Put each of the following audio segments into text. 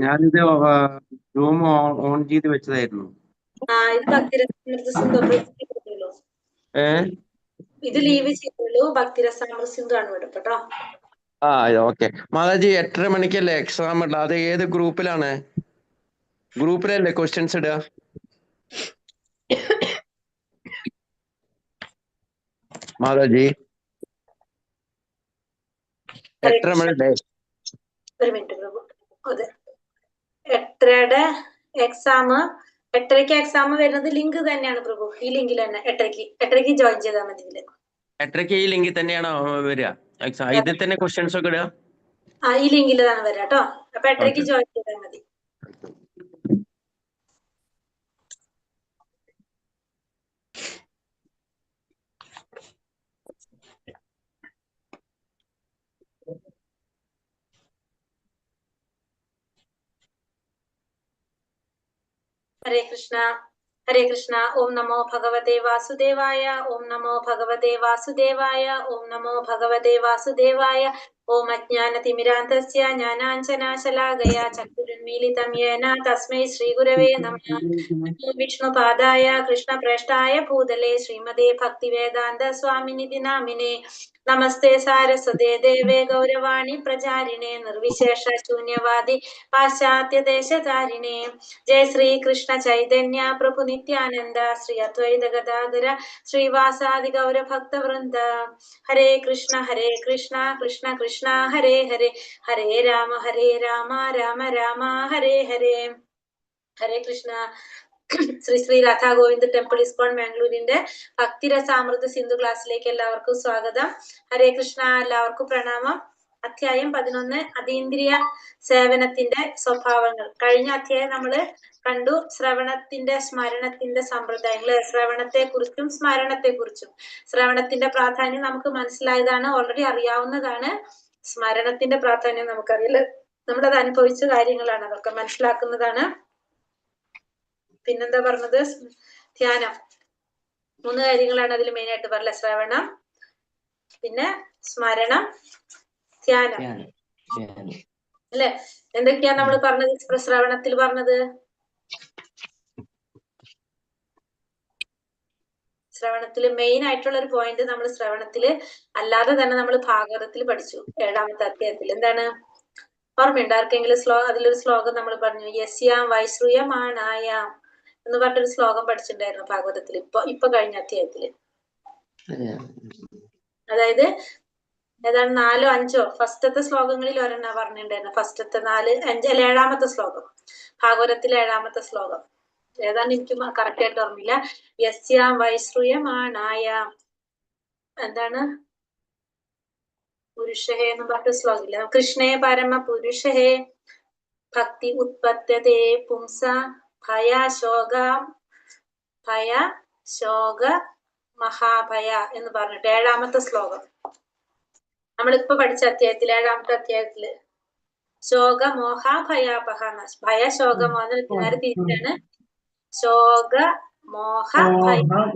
ഞാനിത് room on ചെയ്ത് വെച്ചതായിരുന്നു. ആ, ഇത് ഭക്തിരസാമൃത സിന്ധു ചെയ്തോളൂ. ഏ ഇത് ലീവ് ചെയ്തോളൂ, ഭക്തിരസാമൃത സിന്ധു ആണ് ഇവിടെ കേട്ടോ. ആ, ഓക്കെ മാതാജി. 8:30 മണിക്കല്ലേ എക്സാം ഉള്ളത്? അത് ഏത് ഗ്രൂപ്പിലാണ്? ഗ്രൂപ്പിലല്ലേ ക്വസ്റ്റ്യൻസ് ഇടുക? മാതാജി, 8:30 മണി. ഒരു മിനിറ്റ് പ്രഭു. അതെ, 8:30-യുടെ എക്സാം, 8:30-ക്ക് എക്സാം വരുന്നത് ലിങ്ക് തന്നെയാണ് പ്രഭു. ഈ ലിങ്കിൽ തന്നെ 8:30-ക്ക് ജോയിൻ ചെയ്താൽ മതി ഇതില്. 8:30-ക്ക് ഈ ലിങ്കിൽ തന്നെയാണോ വരിക എക്സാം? ഇതിൽ തന്നെ ക്വസ്റ്റ്യൻസ് ഒക്കെ ഇടുക? ആ, ഈ ലിങ്കിലാണ് വരിക കേട്ടോ. അപ്പൊ 8:30-ക്ക് ഓക്കെ. ജോയിൻ ചെയ്താൽ മതി. ഹരേ കൃഷ്ണ, ഹരേ കൃഷ്ണ. ഓം നമോ ഭഗവതേ വാസുദേവായ, ഓം നമോ ഭഗവതേ വാസുദേവായ, ഓം നമോ ഭഗവതേ വാസുദേവായ. ഓം അജ്ഞാനതിമിരാന്തസ്യ ജ്ഞാനാഞ്ജനാശലാകയാ ചക്ഷുരുന്മീലിതം യേന തസ്മൈ ശ്രീഗുരവേ നമഃ. നമോ വിഷ്ണുപാദായ കൃഷ്ണപ്രേഷ്ഠായ ഭൂതലേ ശ്രീമതേ ഭക്തിവേദാന്ത സ്വാമിനിതി നാമിനെ. നമസ്തേ സാരസ്വതേ ദേവേ ഗൗരവാണി പ്രചാരിണേ നിർവിശേഷ ശൂന്യവാദി പാശ്ചാത്യദേശധാരിണേ. ജയ ശ്രീ കൃഷ്ണ ചൈതന്യ പ്രഭു നിത്യാനന്ദ ശ്രീ അദ്വൈത ഗദാധര ശ്രീവാസാദി ഗൗരഭക്തവൃന്ദ. ഹരേ കൃഷ്ണ ഹരേ കൃഷ്ണ കൃഷ്ണ കൃഷ്ണ ഹരേ ഹരേ, ഹരേ രാമ ഹരേ രാമ രാമ രാമ ഹരേ ഹരേ. ഹരേ കൃഷ്ണ. ശ്രീ ശ്രീ രാധാ ഗോവിന്ദ് ടെമ്പിൾ ഇസ്കോൺ ബാംഗ്ലൂരിന്റെ ഭക്തിരസാമൃത സിന്ധു ക്ലാസ്സിലേക്ക് എല്ലാവർക്കും സ്വാഗതം. ഹരേ കൃഷ്ണ, എല്ലാവർക്കും പ്രണാമം. അധ്യായം 11, അതീന്ദ്രിയ സേവനത്തിന്റെ സ്വഭാവങ്ങൾ. കഴിഞ്ഞ അധ്യായം നമ്മള് കണ്ടു ശ്രവണത്തിന്റെ സ്മരണത്തിന്റെ സമ്പ്രദായങ്ങൾ, ശ്രവണത്തെ കുറിച്ചും സ്മരണത്തെ കുറിച്ചും. ശ്രവണത്തിന്റെ പ്രാധാന്യം നമുക്ക് മനസ്സിലായതാണ്, ഓൾറെഡി അറിയാവുന്നതാണ്. സ്മരണത്തിന്റെ പ്രാധാന്യം നമുക്കറിയില്ല, നമ്മളത് അനുഭവിച്ച കാര്യങ്ങളാണ്, അതൊക്കെ മനസ്സിലാക്കുന്നതാണ്. പിന്നെന്താ പറഞ്ഞത്? ധ്യാനം. 3 കാര്യങ്ങളാണ് അതിൽ മെയിൻ ആയിട്ട് പറഞ്ഞത്: ശ്രവണം, പിന്നെ സ്മരണം, ധ്യാനം, അല്ലെ? എന്തൊക്കെയാ നമ്മൾ പറഞ്ഞത് ശ്രവണത്തിൽ പറഞ്ഞത്? ശ്രവണത്തില് മെയിൻ ആയിട്ടുള്ള ഒരു പോയിന്റ് നമ്മൾ ശ്രവണത്തില് അല്ലാതെ തന്നെ നമ്മൾ ഭാഗവതത്തിൽ പഠിച്ചു, 7-ാമത്തെ അധ്യായത്തിൽ. എന്താണ് ഓർമ്മയുണ്ട് ആർക്കെങ്കിലും? അതിലൊരു ശ്ലോകം നമ്മൾ പറഞ്ഞു, യസ്യാം വൈശ്രൂയമാണായാം എന്ന് പറഞ്ഞിട്ടൊരു ശ്ലോകം പഠിച്ചിട്ടുണ്ടായിരുന്നു ഭാഗവതത്തിൽ, ഇപ്പൊ കഴിഞ്ഞ അധ്യായത്തില്. അതായത് ഏതാണ് 4 5 ഫസ്റ്റത്തെ ശ്ലോകങ്ങളിൽ ഒരെണ്ണ പറഞ്ഞിട്ടുണ്ടായിരുന്നു. ഫസ്റ്റത്തെ 4 5 അല്ല 7-ാമത്തെ ശ്ലോകം, ഭാഗവതത്തിലെ 7-ാമത്തെ ശ്ലോകം ഏതാണ് എനിക്ക് കറക്റ്റ് ആയിട്ട് ഓർമ്മയില്ല. യസ്യാം വൈശ്രൂയമാണായ എന്താണ് പുരുഷഹേ എന്ന് പറഞ്ഞ ശ്ലോകം ഇല്ല. കൃഷ്ണേ പരമ പുരുഷഹേ ഭക്തി ഉത്പത്തതേ പുംസ ഭയ ശോക ഭയ ശോക മഹാഭയ എന്ന് പറഞ്ഞിട്ട് 7-ാമത്തെ ശ്ലോകം നമ്മളിപ്പോ പഠിച്ച അധ്യായത്തില്, 7-ാമത്തെ അധ്യായത്തില് ശോക മോഹ ഭയാപഹ, ഭയ ശോക മോഹ നേരെ തിരിച്ചാണ്, ശോക മോഹ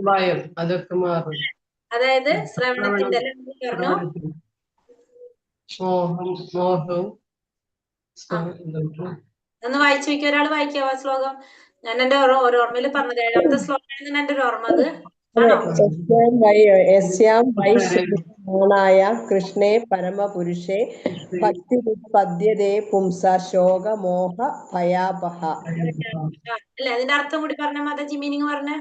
ഭയം അതൊക്കെ മാറും. അതായത് ശ്രവണത്തിന്റെ പറഞ്ഞു ഒന്ന് വായിച്ചു നോക്കി, ഒരാൾ വായിക്കാവോ ശ്ലോകം? ഞാൻ എന്റെ ഓർമ്മയിൽ പറഞ്ഞത് 7-ാമത്തെ ശ്ലോകമാണ് എന്റെ ഒരു ഓർമ്മ. അത് ായ കൃഷ്ണേ പരമപുരുഷേ ഭക്തി പദ്യതേ പുംസ ശോക മോഹ ഭയാപഹ. അല്ലെ? അതിന്റെ അർത്ഥം കൂടി പറഞ്ഞ മാതാജി, മീനിങ് പറഞ്ഞ.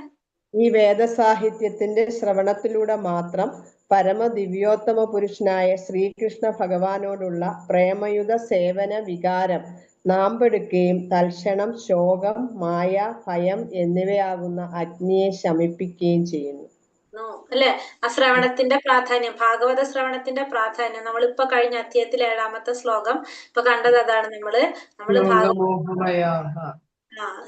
ഈ വേദസാഹിത്യത്തിന്റെ ശ്രവണത്തിലൂടെ മാത്രം പരമദിവ്യോത്തമ പുരുഷനായ ശ്രീകൃഷ്ണ ഭഗവാനോടുള്ള പ്രേമയുത സേവന വികാരം നാമ്പെടുക്കുകയും തൽക്ഷണം ശോകം, മായ, ഭയം എന്നിവയാകുന്ന അഗ്നിയെ ശമിപ്പിക്കുകയും ചെയ്യുന്നു. അല്ലെ? ആ ശ്രവണത്തിന്റെ പ്രാധാന്യം, ഭാഗവത ശ്രവണത്തിന്റെ പ്രാധാന്യം നമ്മളിപ്പോ കഴിഞ്ഞ അധ്യായത്തിലെ 7-ാമത്തെ ശ്ലോകം ഇപ്പൊ കണ്ടത് അതാണ്. നമ്മള്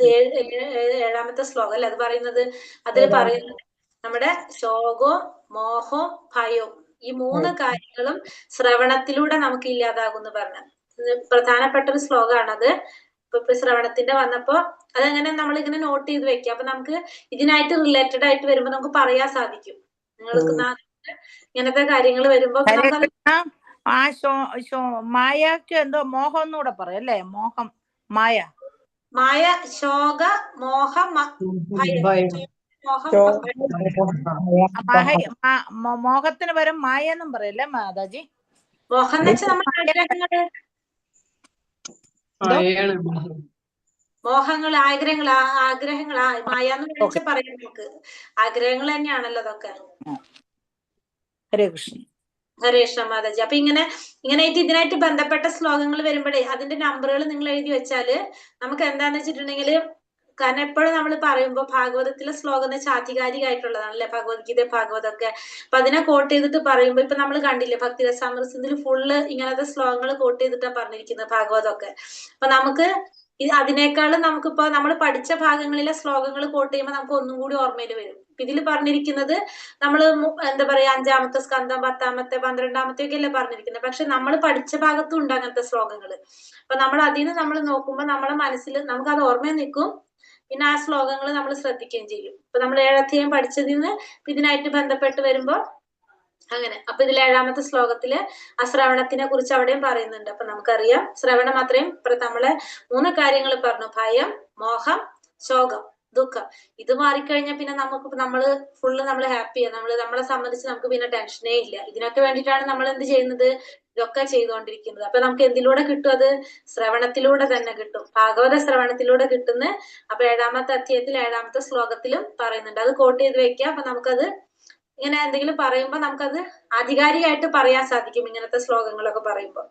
7-ാമത്തെ ശ്ലോകം അല്ലെ അത് പറയുന്നത്? അതിൽ പറയുന്നത് നമ്മുടെ ശോകവും മോഹവും ഭയവും ഈ 3 കാര്യങ്ങളും ശ്രവണത്തിലൂടെ നമുക്ക് ഇല്ലാതാകും പറഞ്ഞു. പ്രധാനപ്പെട്ട ഒരു ശ്ലോകമാണത്. ഇപ്പൊ ശ്രവണത്തിന്റെ വന്നപ്പോ അതെങ്ങനെ നമ്മളിങ്ങനെ not ചെയ്ത് വെക്കുക. അപ്പൊ നമുക്ക് ഇതിനായിട്ട് റിലേറ്റഡ് ആയിട്ട് വരുമ്പോ നമുക്ക് പറയാൻ സാധിക്കും. നിങ്ങൾക്ക് ഇങ്ങനത്തെ കാര്യങ്ങൾ വരുമ്പോ ആ മായക്ക് എന്തോ മോഹം എന്നൂടെ പറയല്ലേ? മോഹം, മായ. മായ, ശോക, മോഹ, ഭയം. ഭയം. മോഹം, മോഹത്തിന് പകരം മായ എന്നും പറയല്ലേ മാതാജി? മോഹം എന്ന് വെച്ചാൽ നമ്മുടെ ആഗ്രഹങ്ങള്, മായയാണ്. മോഹങ്ങൾ, ആഗ്രഹങ്ങൾ, ആഗ്രഹങ്ങൾ, മായ എന്ന് വെച്ചാൽ പറയാം നമുക്ക് ആഗ്രഹങ്ങൾ തന്നെയാണല്ലോ അതൊക്കെ. ഹരേ കൃഷ്ണ. ഹരേ കൃഷ്ണ മാതാജി. അപ്പൊ ഇങ്ങനെ ഇങ്ങനെയായിട്ട് ഇതിനായിട്ട് ബന്ധപ്പെട്ട ശ്ലോകങ്ങൾ വരുമ്പോഴേ അതിന്റെ നമ്പറുകൾ നിങ്ങൾ എഴുതി വെച്ചാല് നമുക്ക് എന്താന്ന് വെച്ചിട്ടുണ്ടെങ്കിൽ, കാരണം എപ്പോഴും നമ്മൾ പറയുമ്പോ ഭാഗവതത്തിലെ ശ്ലോകം എന്ന് വെച്ചാൽ ആധികാരികമായിട്ടുള്ളതാണ് അല്ലെ, ഭഗവത്ഗീത ഭാഗവതമൊക്കെ. അപ്പൊ അതിനെ കോട്ട് ചെയ്തിട്ട് പറയുമ്പോ ഇപ്പൊ നമ്മൾ കണ്ടില്ലേ ഭക്തിരസാമൃതത്തിൽ ഫുള്ള് ഇങ്ങനത്തെ ശ്ലോകങ്ങൾ കോട്ട് ചെയ്തിട്ടാ പറഞ്ഞിരിക്കുന്നത് ഭാഗവതമൊക്കെ. അപ്പൊ നമുക്ക് അതിനേക്കാളും നമുക്കിപ്പോ നമ്മൾ പഠിച്ച ഭാഗങ്ങളിലെ ശ്ലോകങ്ങൾ കോട്ട് ചെയ്യുമ്പോൾ നമുക്ക് ഒന്നും കൂടി ഓർമ്മയിൽ വരും. ഇതിൽ പറഞ്ഞിരിക്കുന്നത് നമ്മള് എന്താ പറയാ 5-ാമത്തെ സ്കന്ധം, 10-ാമത്തെ, 12-ാമത്തെ ഒക്കെ അല്ലേ പറഞ്ഞിരിക്കുന്നത്. പക്ഷെ നമ്മൾ പഠിച്ച ഭാഗത്തും ഉണ്ട് അങ്ങനത്തെ ശ്ലോകങ്ങള്. അപ്പൊ നമ്മൾ അതിൽ നിന്ന് നമ്മൾ നോക്കുമ്പോ നമ്മളെ മനസ്സിൽ നമുക്ക് അത് ഓർമ്മയിൽ നിൽക്കും. പിന്നെ ആ ശ്ലോകങ്ങൾ നമ്മൾ ശ്രദ്ധിക്കുകയും ചെയ്യും. ഇപ്പൊ നമ്മൾ 7 അധ്യായം പഠിച്ചതിൽ നിന്ന് ഇതിനായിട്ട് ബന്ധപ്പെട്ട് വരുമ്പോ അങ്ങനെ. അപ്പൊ ഇതിൽ 7-ാമത്തെ ശ്ലോകത്തില് ആ ശ്രവണത്തിനെ കുറിച്ച് അവിടെയും പറയുന്നുണ്ട്. അപ്പൊ നമുക്കറിയാം ശ്രവണം അത്രയും നമ്മളെ 3 കാര്യങ്ങൾ പറഞ്ഞു, ഭയം, മോഹം, ശോകം, ദുഃഖം. ഇത് മാറിക്കഴിഞ്ഞാൽ പിന്നെ നമുക്ക് നമ്മള് ഫുള്ള് നമ്മള് ഹാപ്പിയാ. നമ്മളെ സംബന്ധിച്ച് നമുക്ക് പിന്നെ ടെൻഷനേ ഇല്ല. ഇതിനൊക്കെ വേണ്ടിയിട്ടാണ് നമ്മൾ എന്ത് ചെയ്യുന്നത്, ഇതൊക്കെ ചെയ്തുകൊണ്ടിരിക്കുന്നത്. അപ്പൊ നമുക്ക് എന്തിലൂടെ കിട്ടും? അത് ശ്രവണത്തിലൂടെ തന്നെ കിട്ടും, ഭാഗവത ശ്രവണത്തിലൂടെ കിട്ടുന്ന. അപ്പൊ 7-ാമത്തെ അധ്യായത്തിൽ 7-ാമത്തെ ശ്ലോകത്തിലും പറയുന്നുണ്ട്. അത് കോട്ട് ചെയ്ത് വെക്കുക. അപ്പൊ നമുക്കത് ഇങ്ങനെ എന്തെങ്കിലും പറയുമ്പോ നമുക്കത് ആധികാരികമായിട്ട് പറയാൻ സാധിക്കും ഇങ്ങനത്തെ ശ്ലോകങ്ങളൊക്കെ പറയുമ്പോ.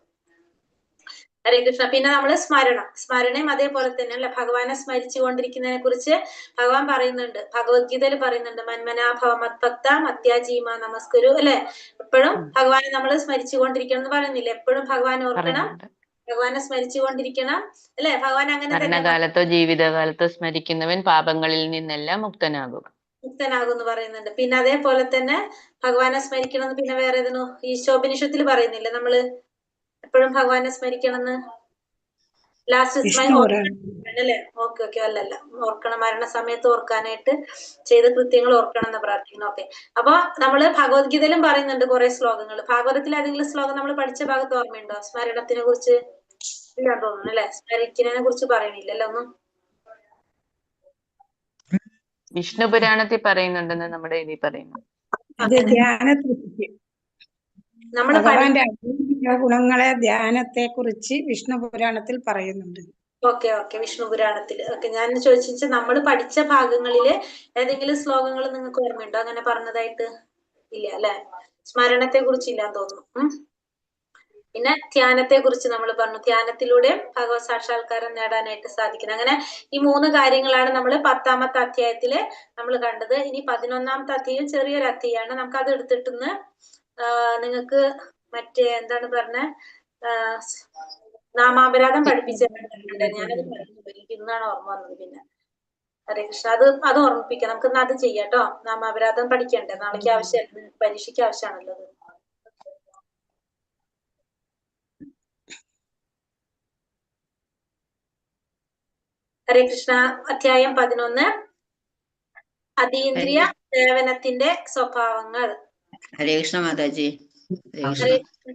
ഹരേ കൃഷ്ണ. പിന്നെ നമ്മള് സ്മരണം, സ്മരണയും അതേപോലെ തന്നെ അല്ലെ, ഭഗവാനെ സ്മരിച്ചു കൊണ്ടിരിക്കുന്നതിനെ കുറിച്ച് ഭഗവാൻ പറയുന്നുണ്ട്, ഭഗവത്ഗീതയിൽ പറയുന്നുണ്ട്, മന്മനാഭവ മത്ഭക്ത മത്യാജീമ നമസ്കുരു അല്ലെ. എപ്പോഴും ഭഗവാനെ നമ്മൾ സ്മരിച്ചു കൊണ്ടിരിക്കണം എന്ന് പറയുന്നില്ല, എപ്പോഴും ഭഗവാൻ ഓർക്കണം, ഭഗവാനെ സ്മരിച്ചു കൊണ്ടിരിക്കണം അല്ലെ. ഭഗവാൻ അങ്ങനെ തന്നെ മരണകാലത്തോ ജീവിതകാലത്തോ സ്മരിക്കുന്നവൻ പാപങ്ങളിൽ നിന്നെല്ലാം മുക്തനാകും, മുക്തനാകും എന്ന് പറയുന്നുണ്ട്. പിന്നെ അതേപോലെ തന്നെ ഭഗവാനെ സ്മരിക്കണം എന്ന് പിന്നെ വേറെ ഏതിനോ ഈശോപനിഷത്തിൽ പറയുന്നില്ല, നമ്മള് എപ്പോഴും ഭഗവാനെ സ്മരിക്കണമെന്ന് ലാസ്റ്റ് അല്ലേ. ഓക്കെ ഓക്കെ, അല്ലല്ല, ഓർക്കണം, മരണസമയത്ത് ഓർക്കാനായിട്ട് ചെയ്ത കൃത്യങ്ങൾ ഓർക്കണം എന്ന് പ്രാർത്ഥിക്കണം. ഓക്കെ, അപ്പൊ നമ്മള് ഭഗവത്ഗീതയിലും പറയുന്നുണ്ട് കുറെ ശ്ലോകങ്ങൾ. ഭാഗവതത്തിൽ ഏതെങ്കിലും ശ്ലോകം നമ്മൾ പഠിച്ച ഭാഗത്ത് ഓർമ്മയുണ്ടോ സ്മരണത്തിനെ കുറിച്ച്? ഇല്ല തോന്നുന്നു അല്ലെ, സ്മരിക്കുന്നതിനെ കുറിച്ച് പറയണില്ലല്ലോ ഒന്നും. വിഷ്ണു പുരാണത്തിൽ പറയുന്നുണ്ടെന്ന് നമ്മുടെ ഇതിൽ പറയുന്നു. നമ്മള് ഭഗവാന്റെ ഗുണങ്ങളെ ധ്യാനത്തെ കുറിച്ച് വിഷ്ണു പുരാണത്തിൽ പറയുന്നുണ്ട്. ഓക്കെ ഓക്കെ, വിഷ്ണു പുരാണത്തില്. ഓക്കെ, ഞാൻ ചോദിച്ചു നമ്മൾ പഠിച്ച ഭാഗങ്ങളില് ഏതെങ്കിലും ശ്ലോകങ്ങൾ നിങ്ങൾക്ക് ഓർമ്മയുണ്ടോ അങ്ങനെ പറഞ്ഞതായിട്ട്? ഇല്ല അല്ലെ, സ്മരണത്തെ കുറിച്ച് ഇല്ലാന്ന് തോന്നുന്നു. പിന്നെ ധ്യാനത്തെ കുറിച്ച് നമ്മൾ പറഞ്ഞു, ധ്യാനത്തിലൂടെ ഭഗവത് സാക്ഷാത്കാരം നേടാനായിട്ട് സാധിക്കുന്നത്. അങ്ങനെ ഈ 3 കാര്യങ്ങളാണ് നമ്മൾ 10-ാമത്തെ അധ്യായത്തില് നമ്മൾ കണ്ടത്. ഇനി 11-ാമത്തെ അധ്യായം ചെറിയൊരു അധ്യായമാണ്, നമുക്ക് അത് എടുത്തിട്ടൊന്ന് നിങ്ങൾക്ക് മറ്റേ എന്താണ് പറഞ്ഞ നാമാപരാധം പഠിപ്പിച്ചിട്ടുണ്ട്. ഞാനത് പറഞ്ഞു, എനിക്ക് ഇന്നാണ് ഓർമ്മ വന്നത്. പിന്നെ ഹരേ കൃഷ്ണ, അത് അത് ഓർമ്മിപ്പിക്കാം നമുക്ക്, ഇന്ന് അത് ചെയ്യാട്ടോ. നാമാപരാധം പഠിക്കണ്ടേ, നാളേക്ക് ആവശ്യം, പരീക്ഷയ്ക്ക് ആവശ്യമാണല്ലോ അത്. ഹരേ കൃഷ്ണ. അധ്യായം 11, അതീന്ദ്രിയ സേവനത്തിന്റെ സ്വഭാവങ്ങൾ. ഹരേ കൃഷ്ണ മാതാജി. ഹരേ കൃഷ്ണ.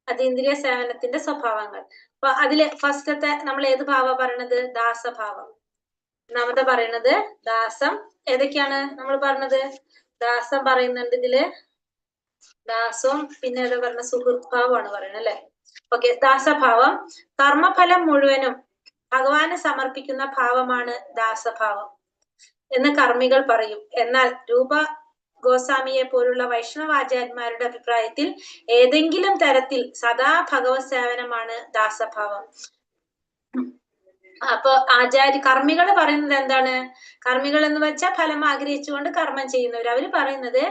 അതീന്ദ്രിയ സേവനത്തിന്റെ സ്വഭാവങ്ങൾ. അപ്പൊ അതില് ഫസ്റ്റത്തെ നമ്മൾ ഏത് ഭാവ പറയണത്? ദാസഭാവം. ഒന്നാമത്തെ പറയണത് ദാസം. ഏതൊക്കെയാണ് നമ്മൾ പറഞ്ഞത്? ദാസം പറയുന്നുണ്ട് ഇതില്, ദാസവും പിന്നെ ഏതാ പറഞ്ഞ സുഹൃത് ഭാവമാണ് പറയുന്നത് അല്ലെ. ഓക്കെ, ദാസഭാവം. കർമ്മഫലം മുഴുവനും ഭഗവാന് സമർപ്പിക്കുന്ന ഭാവമാണ് ദാസഭാവം എന്ന് കർമ്മികൾ പറയും. എന്നാൽ രൂപ ഗോസ്വാമിയെ പോലുള്ള വൈഷ്ണവാചാര്യന്മാരുടെ അഭിപ്രായത്തിൽ ഏതെങ്കിലും തരത്തിൽ സദാ ഭഗവത് സേവനമാണ് ദാസഭാവം. അപ്പൊ ആചാര്യ കർമ്മികൾ പറയുന്നത് എന്താണ്? കർമ്മികൾ എന്ന് വെച്ചാൽ ഫലം ആഗ്രഹിച്ചുകൊണ്ട് കർമ്മം ചെയ്യുന്നവർ. അവര് പറയുന്നത്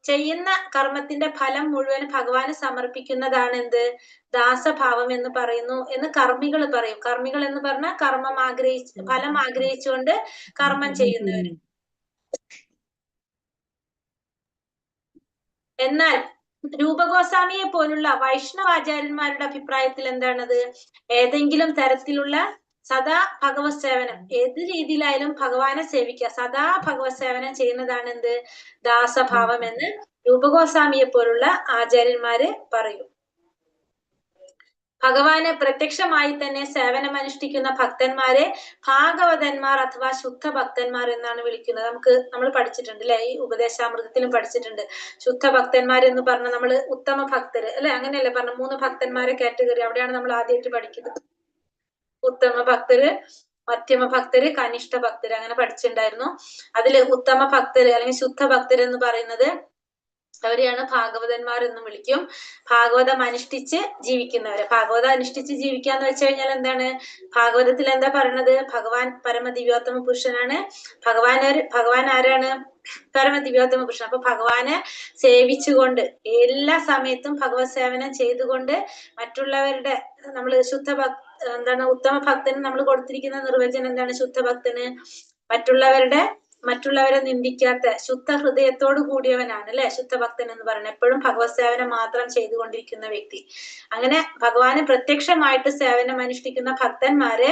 ചെയ്യുന്ന കർമ്മത്തിന്റെ ഫലം മുഴുവൻ ഭഗവാന് സമർപ്പിക്കുന്നതാണ് എന്ത്? ദാസഭാവം എന്ന് പറയുന്നു എന്ന് കർമ്മികൾ പറയും. കർമ്മികൾ എന്ന് പറഞ്ഞാൽ കർമ്മം ആഗ്രഹിച്ച് ഫലം ആഗ്രഹിച്ചുകൊണ്ട് കർമ്മം ചെയ്യുന്നവർ. എന്നാൽ രൂപഗോസ്വാമിയെ പോലുള്ള വൈഷ്ണവാചാര്യന്മാരുടെ അഭിപ്രായത്തിൽ എന്താണത്? ഏതെങ്കിലും തരത്തിലുള്ള സദാ ഭഗവത് സേവനം, ഏത് രീതിയിലായാലും ഭഗവാനെ സേവിക്കുക, സദാ ഭഗവത് സേവനം ചെയ്യുന്നതാണ് എന്ത്? ദാസഭാവം എന്ന് രൂപഗോസ്വാമിയെ പോലുള്ള ആചാര്യന്മാര് പറയും. ഭഗവാന് പ്രത്യക്ഷമായി തന്നെ സേവനം അനുഷ്ഠിക്കുന്ന ഭക്തന്മാരെ ഭാഗവതന്മാർ അഥവാ ശുദ്ധ ഭക്തന്മാർ എന്നാണ് വിളിക്കുന്നത്. നമ്മൾ പഠിച്ചിട്ടുണ്ട് അല്ലെ, ഈ ഉപദേശാമൃതത്തിലും പഠിച്ചിട്ടുണ്ട്. ശുദ്ധ ഭക്തന്മാർ എന്ന് പറഞ്ഞ നമ്മള് ഉത്തമ ഭക്തര് അല്ലെ, അങ്ങനെയല്ലേ പറഞ്ഞ 3 ഭക്തന്മാരെ കാറ്റഗറി അവിടെയാണ് നമ്മൾ ആദ്യമായിട്ട് പഠിക്കുന്നത്. ഉത്തമ ഭക്തര്, മധ്യമ ഭക്തര്, കനിഷ്ഠ ഭക്തര്, അങ്ങനെ പഠിച്ചിട്ടുണ്ടായിരുന്നു. അതില് ഉത്തമ ഭക്തര് അല്ലെങ്കിൽ ശുദ്ധ ഭക്തര് എന്ന് പറയുന്നത് അവരെയാണ് ഭാഗവതന്മാർ എന്ന് വിളിക്കും. ഭാഗവതം അനുഷ്ഠിച്ച് ജീവിക്കുന്നവര്. ഭാഗവതം അനുഷ്ഠിച്ച് ജീവിക്കാന്ന് വെച്ച് കഴിഞ്ഞാൽ എന്താണ്? ഭാഗവതത്തിൽ എന്താ പറയണത്? ഭഗവാൻ പരമദിവ്യോത്തമ പുരുഷനാണ്. ഭഗവാൻ ആരാണ്? പരമദിവ്യോത്തമ പുരുഷൻ. അപ്പൊ ഭഗവാനെ സേവിച്ചുകൊണ്ട് എല്ലാ സമയത്തും ഭഗവത് സേവനം ചെയ്തുകൊണ്ട് മറ്റുള്ളവരുടെ നമ്മള് ശുദ്ധ എന്താണ് ഉത്തമ ഭക്തന് നമ്മൾ കൊടുത്തിരിക്കുന്ന നിർവചനം എന്താണ്? ശുദ്ധ ഭക്തന് മറ്റുള്ളവരെ നിന്ദിക്കാത്ത ശുദ്ധ ഹൃദയത്തോട് കൂടിയവനാണ് അല്ലെ ശുദ്ധഭക്തൻ എന്ന് പറയുന്നത്. എപ്പോഴും ഭഗവത് സേവനം മാത്രം ചെയ്തുകൊണ്ടിരിക്കുന്ന വ്യക്തി. അങ്ങനെ ഭഗവാന് പ്രത്യക്ഷമായിട്ട് സേവനം അനുഷ്ഠിക്കുന്ന ഭക്തന്മാരെ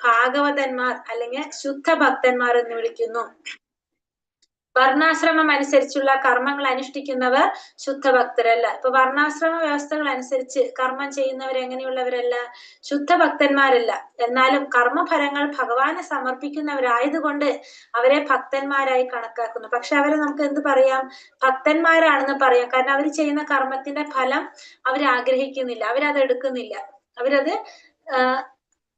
ഭാഗവതന്മാർ അല്ലെങ്കിൽ ശുദ്ധ ഭക്തന്മാർ എന്ന് വിളിക്കുന്നു. വർണ്ണാശ്രമം അനുസരിച്ചുള്ള കർമ്മങ്ങൾ അനുഷ്ഠിക്കുന്നവർ ശുദ്ധഭക്തരല്ല. ഇപ്പൊ വർണ്ണാശ്രമ വ്യവസ്ഥകൾ അനുസരിച്ച് കർമ്മം ചെയ്യുന്നവർ എങ്ങനെയുള്ളവരല്ല? ശുദ്ധഭക്തന്മാരല്ല. എന്നാലും കർമ്മഫലങ്ങൾ ഭഗവാന് സമർപ്പിക്കുന്നവരായതുകൊണ്ട് അവരെ ഭക്തന്മാരായി കണക്കാക്കുന്നു. പക്ഷെ അവരെ നമുക്ക് എന്ത് പറയാം? ഭക്തന്മാരാണെന്ന് പറയാം. കാരണം അവർ ചെയ്യുന്ന കർമ്മത്തിന്റെ ഫലം അവർ ആഗ്രഹിക്കുന്നില്ല, അവരത് എടുക്കുന്നില്ല, അവരത്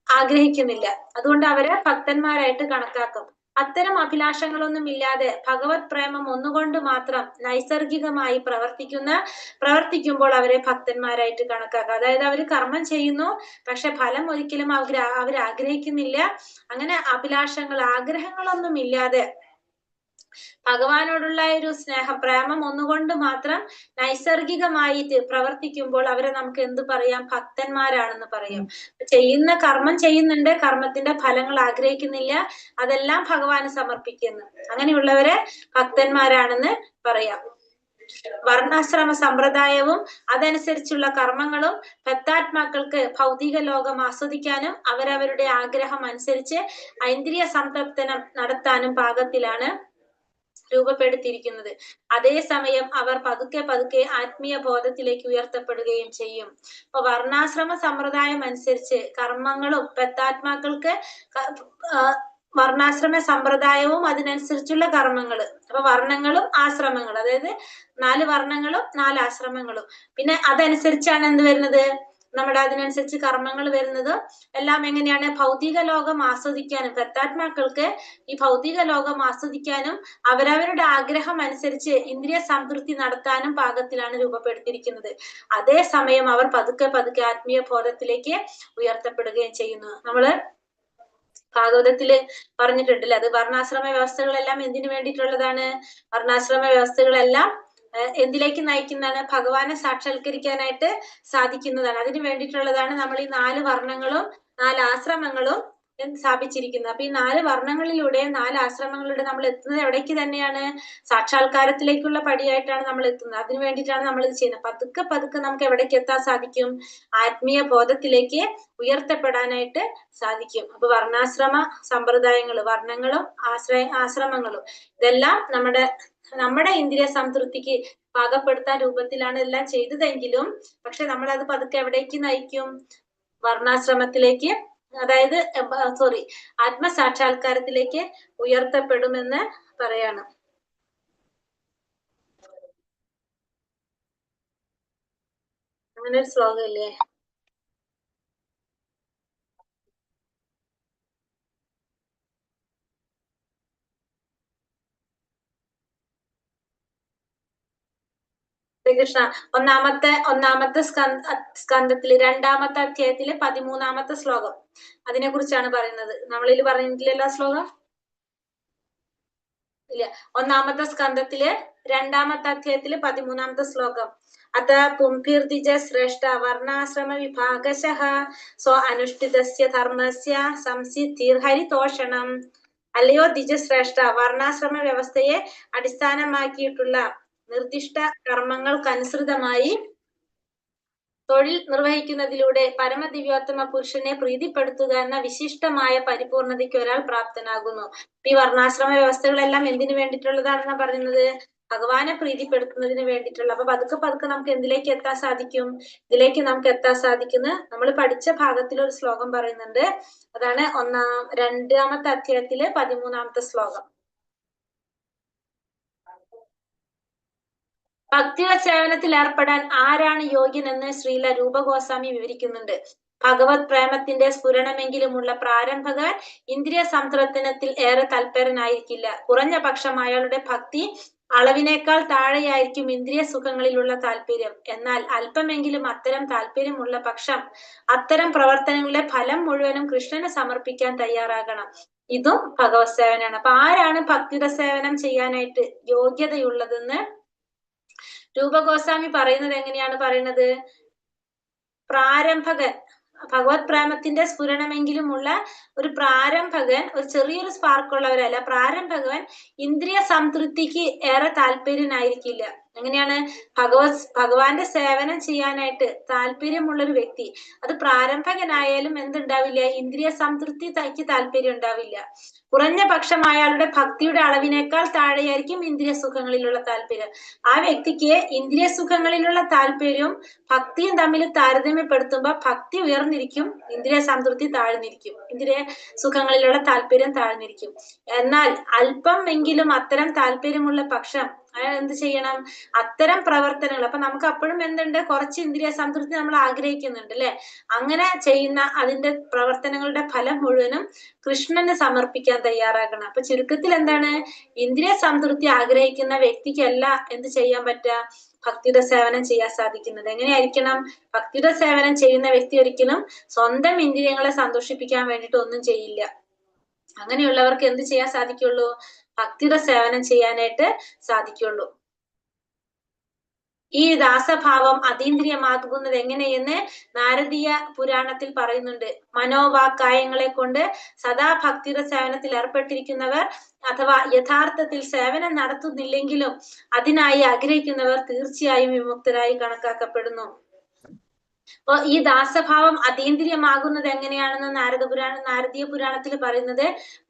ആഗ്രഹിക്കുന്നില്ല. അതുകൊണ്ട് അവരെ ഭക്തന്മാരായിട്ട് കണക്കാക്കും. അത്തരം അഭിലാഷങ്ങളൊന്നും ഇല്ലാതെ ഭഗവത് പ്രേമം ഒന്നുകൊണ്ട് മാത്രം നൈസർഗികമായി പ്രവർത്തിക്കുമ്പോൾ അവരെ ഭക്തന്മാരായിട്ട് കണക്കാക്കാം. അതായത് അവര് കർമ്മം ചെയ്യുന്നു, പക്ഷെ ഫലം ഒരിക്കലും അവരാഗ്രഹിക്കുന്നില്ല. അങ്ങനെ അഭിലാഷങ്ങൾ, ആഗ്രഹങ്ങളൊന്നും ഇല്ലാതെ ഭഗവാനോടുള്ള ഒരു സ്നേഹം, പ്രേമം ഒന്നുകൊണ്ട് മാത്രം നൈസർഗികമായി പ്രവർത്തിക്കുമ്പോൾ അവരെ നമുക്ക് എന്ത് പറയാം? ഭക്തന്മാരാണെന്ന് പറയാം. ചെയ്യുന്ന കർമ്മം ചെയ്യുന്നുണ്ട്, കർമ്മത്തിന്റെ ഫലങ്ങൾ ആഗ്രഹിക്കുന്നില്ല, അതെല്ലാം ഭഗവാന് സമർപ്പിക്കുന്നു. അങ്ങനെയുള്ളവരെ ഭക്തന്മാരാണെന്ന് പറയാം. വർണ്ണാശ്രമ സമ്പ്രദായവും അതനുസരിച്ചുള്ള കർമ്മങ്ങളും ഭക്താത്മാക്കൾക്ക് ഭൗതിക ലോകം ആസ്വദിക്കാനും അവരവരുടെ ആഗ്രഹം അനുസരിച്ച് ഐന്ദ്രിയ സംതൃപ്തനം നടത്താനും പാകത്തിലാണ് രൂപപ്പെടുത്തിയിരിക്കുന്നത്. അതേസമയം അവർ പതുക്കെ പതുക്കെ ആത്മീയ ബോധത്തിലേക്ക് ഉയർത്തപ്പെടുകയും ചെയ്യും. അപ്പൊ വർണ്ണാശ്രമ സമ്പ്രദായം അനുസരിച്ച് കർമ്മങ്ങളും ഭക്താത്മാക്കൾക്ക് വർണ്ണാശ്രമ സമ്പ്രദായവും അതിനനുസരിച്ചുള്ള കർമ്മങ്ങള്, അപ്പൊ വർണ്ണങ്ങളും ആശ്രമങ്ങളും, അതായത് 4 വർണ്ണങ്ങളും 4 ആശ്രമങ്ങളും, പിന്നെ അതനുസരിച്ചാണ് എന്ത് വരുന്നത്? നമ്മുടെ അതിനനുസരിച്ച് കർമ്മങ്ങൾ വരുന്നത് എല്ലാം എങ്ങനെയാണ്? ഭൗതിക ലോകം ആസ്വദിക്കാനും ഭക്താത്മാക്കൾക്ക് ഈ ഭൗതിക ലോകം ആസ്വദിക്കാനും അവരവരുടെ ആഗ്രഹം അനുസരിച്ച് ഇന്ദ്രിയ സംതൃപ്തി നടത്താനും പാകത്തിലാണ് രൂപപ്പെടുത്തിയിരിക്കുന്നത്. അതേസമയം അവർ പതുക്കെ പതുക്കെ ആത്മീയ ബോധത്തിലേക്ക് ഉയർത്തപ്പെടുകയും ചെയ്യുന്നു. നമ്മള് ഭാഗവതത്തില് പറഞ്ഞിട്ടുണ്ടല്ലേ, അത് വർണ്ണാശ്രമ വ്യവസ്ഥകളെല്ലാം എന്തിനു വേണ്ടിയിട്ടുള്ളതാണ്? വർണ്ണാശ്രമ വ്യവസ്ഥകളെല്ലാം എന്തിലേക്ക് നയിക്കുന്നതാണ്? ഭഗവാനെ സാക്ഷാത്കരിക്കാനായിട്ട് സാധിക്കുന്നതാണ്. അതിനു വേണ്ടിയിട്ടുള്ളതാണ് നമ്മൾ ഈ 4 വർണ്ണങ്ങളും 4 ആശ്രമങ്ങളും സ്ഥാപിച്ചിരിക്കുന്നത്. അപ്പൊ ഈ 4 വർണ്ണങ്ങളിലൂടെ 4 ആശ്രമങ്ങളിലൂടെ നമ്മൾ എത്തുന്നത് എവിടേക്ക് തന്നെയാണ്? സാക്ഷാത്കാരത്തിലേക്കുള്ള പടിയായിട്ടാണ് നമ്മൾ എത്തുന്നത്. അതിനു വേണ്ടിയിട്ടാണ് നമ്മൾ ഇത് ചെയ്യുന്നത്. പതുക്കെ പതുക്കെ നമുക്ക് എവിടേക്ക് എത്താൻ സാധിക്കും? ആത്മീയ ബോധത്തിലേക്ക് ഉയർത്തപ്പെടാനായിട്ട് സാധിക്കും. അപ്പൊ വർണ്ണാശ്രമ സമ്പ്രദായങ്ങൾ, വർണ്ണങ്ങളും ആശ്രമങ്ങളും ഇതെല്ലാം നമ്മുടെ ഇന്ദ്രിയ സംതൃപ്തിക്ക് പാകപ്പെടുത്താൻ രൂപത്തിലാണ് എല്ലാം ചെയ്തതെങ്കിലും പക്ഷെ നമ്മൾ അത് പതുക്കെ എവിടേക്ക് നയിക്കും? വർണ്ണാശ്രമത്തിലേക്ക്, അതായത് ആത്മസാക്ഷാത്കാരത്തിലേക്ക് ഉയർത്തപ്പെടുമെന്ന് പറയാണ്. അങ്ങനെ ഒരു ശ്ലോകം ഇല്ലേ? കൃഷ്ണ ഒന്നാമത്തെ സ്കന്ധത്തില് 2-ാമത്തെ അധ്യായത്തില് 13-ാമത്തെ ശ്ലോകം അതിനെ കുറിച്ചാണ് പറയുന്നത്. നമ്മളിൽ പറഞ്ഞിട്ടില്ലല്ലോ ശ്ലോകം, ഇല്ല. 1-ാമത്തെ സ്കന്ധത്തില് 2-ാമത്തെ അധ്യായത്തില് 13-ാമത്തെ ശ്ലോകം. അത പുംഭിർദ്വിജ ശ്രേഷ്ഠ വർണ്ണാശ്രമ വിഭാഗശഃ സ്വ അനുഷ്ഠിതസ്യ ധർമ്മസ്യ സംസിദ്ധിർഹരിതോഷണം. അല്ലയോ ദ്വിജശ്രേഷ്ഠ, വർണ്ണാശ്രമ വ്യവസ്ഥയെ അടിസ്ഥാനമാക്കിയിട്ടുള്ള നിർദ്ദിഷ്ട കർമ്മങ്ങൾക്കനുസൃതമായി തൊഴിൽ നിർവഹിക്കുന്നതിലൂടെ പരമദിവ്യോത്തമ പുരുഷനെ പ്രീതിപ്പെടുത്തുക എന്ന വിശിഷ്ടമായ പരിപൂർണതയ്ക്ക് ഒരാൾ പ്രാപ്തനാകുന്നു. ഈ വർണ്ണാശ്രമ വ്യവസ്ഥകളെല്ലാം എന്തിനു വേണ്ടിയിട്ടുള്ളതാണെന്നാ പറയുന്നത്? ഭഗവാനെ പ്രീതിപ്പെടുത്തുന്നതിന് വേണ്ടിയിട്ടുള്ള. അപ്പൊ പതുക്കെ പതുക്കെ നമുക്ക് എന്തിലേക്ക് എത്താൻ സാധിക്കും? ഇതിലേക്ക് നമുക്ക് എത്താൻ സാധിക്കുന്ന നമ്മൾ പഠിച്ച ഭാഗത്തിൽ ഒരു ശ്ലോകം പറയുന്നുണ്ട്. അതാണ് 2-ാമത്തെ അധ്യായത്തിലെ 13-ാമത്തെ ശ്ലോകം. ഭക്തിയുടെ സേവനത്തിൽ ഏർപ്പെടാൻ ആരാണ് യോഗ്യനെന്ന് ശ്രീല രൂപഗോസ്വാമി വിവരിക്കുന്നുണ്ട്. ഭഗവത് പ്രേമത്തിന്റെ സ്ഫുരണമെങ്കിലുമുള്ള പ്രാരംഭകൻ ഇന്ദ്രിയ സംതൃപ്തനത്തിൽ ഏറെ തൽപരനായിരിക്കില്ല. കുറഞ്ഞ പക്ഷം അയാളുടെ ഭക്തി അളവിനേക്കാൾ താഴെയായിരിക്കും ഇന്ദ്രിയ സുഖങ്ങളിലുള്ള താല്പര്യം. എന്നാൽ അല്പമെങ്കിലും അത്തരം താല്പര്യമുള്ള പക്ഷം അത്തരം പ്രവർത്തനങ്ങളുടെ ഫലം മുഴുവനും കൃഷ്ണന് സമർപ്പിക്കാൻ തയ്യാറാകണം. ഇതും ഭഗവത് സേവനാണ്. അപ്പൊ ആരാണ് ഭക്തിയുടെ സേവനം ചെയ്യാനായിട്ട് യോഗ്യതയുള്ളതെന്ന് രൂപഗോസ്വാമി പറയുന്നത് എങ്ങനെയാണ് പറയുന്നത്? പ്രാരംഭകൻ, ഭഗവത് പ്രേമത്തിന്റെ സ്ഫുരണമെങ്കിലുമുള്ള ഒരു പ്രാരംഭകൻ, ഒരു ചെറിയൊരു സ്പാർക്കുള്ളവരല്ല, പ്രാരംഭകൻ ഇന്ദ്രിയ സംതൃപ്തിക്ക് ഏറെ താല്പര്യനായിരിക്കില്ല. എങ്ങനെയാണ്? ഭഗവാന്റെ സേവനം ചെയ്യാനായിട്ട് താല്പര്യമുള്ള ഒരു വ്യക്തി, അത് പ്രാരംഭകനായാലും എന്തുണ്ടാവില്ല? ഇന്ദ്രിയ സംതൃപ്തിക്ക് താല്പര്യം ഉണ്ടാവില്ല. കുറഞ്ഞ പക്ഷം അയാളുടെ ഭക്തിയുടെ അളവിനേക്കാൾ താഴെയായിരിക്കും ഇന്ദ്രിയ സുഖങ്ങളിലുള്ള താല്പര്യം. ആ വ്യക്തിക്ക് ഇന്ദ്രിയ സുഖങ്ങളിലുള്ള താല്പര്യവും ഭക്തിയും തമ്മിൽ താരതമ്യപ്പെടുത്തുമ്പോ ഭക്തി ഉയർന്നിരിക്കും, ഇന്ദ്രിയ സംതൃപ്തി താഴ്ന്നിരിക്കും, ഇന്ദ്രിയ സുഖങ്ങളിലുള്ള താല്പര്യം താഴ്ന്നിരിക്കും. എന്നാൽ അല്പം എങ്കിലും അത്തരം താല്പര്യമുള്ള പക്ഷം അയാൾ എന്ത് ചെയ്യണം? അത്തരം പ്രവർത്തനങ്ങൾ. അപ്പൊ നമുക്ക് അപ്പോഴും എന്തുണ്ട്? കുറച്ച് ഇന്ദ്രിയ സംതൃപ്തി നമ്മൾ ആഗ്രഹിക്കുന്നുണ്ട് അല്ലെ? അങ്ങനെ ചെയ്യുന്ന അതിന്റെ പ്രവർത്തനങ്ങളുടെ ഫലം മുഴുവനും കൃഷ്ണന് സമർപ്പിക്കാൻ തയ്യാറാകണം. അപ്പൊ ചുരുക്കത്തിൽ എന്താണ്? ഇന്ദ്രിയ സംതൃപ്തി ആഗ്രഹിക്കുന്ന വ്യക്തിക്കല്ല എന്ത് ചെയ്യാൻ പറ്റുക? ഭക്തിയുടെ സേവനം ചെയ്യാൻ സാധിക്കുന്നത്. എങ്ങനെയായിരിക്കണം? ഭക്തിയുടെ സേവനം ചെയ്യുന്ന വ്യക്തി ഒരിക്കലും സ്വന്തം ഇന്ദ്രിയങ്ങളെ സന്തോഷിപ്പിക്കാൻ വേണ്ടിയിട്ട് ഒന്നും ചെയ്യില്ല. അങ്ങനെയുള്ളവർക്ക് എന്ത് ചെയ്യാൻ സാധിക്കുള്ളൂ? ഭക്തിയുടെ സേവനം ചെയ്യാനായിട്ട് സാധിക്കുള്ളൂ. ഈ ദാസഭാവം അതീന്ദ്രിയമാകുന്നത് എങ്ങനെയെന്ന് നാരദീയ പുരാണത്തിൽ പറയുന്നുണ്ട്. മനോവാക്കായങ്ങളെ കൊണ്ട് സദാ ഭക്തിയുടെ സേവനത്തിൽ ഏർപ്പെട്ടിരിക്കുന്നവർ അഥവാ യഥാർത്ഥത്തിൽ സേവനം നടത്തുന്നില്ലെങ്കിലും അതിനായി ആഗ്രഹിക്കുന്നവർ തീർച്ചയായും വിമുക്തരായി കണക്കാക്കപ്പെടുന്നു. അപ്പൊ ഈ ദാസഭാവം അതീന്ദ്രിയമാകുന്നത് എങ്ങനെയാണെന്ന് നാരദീയ പുരാണത്തിൽ പറയുന്നത്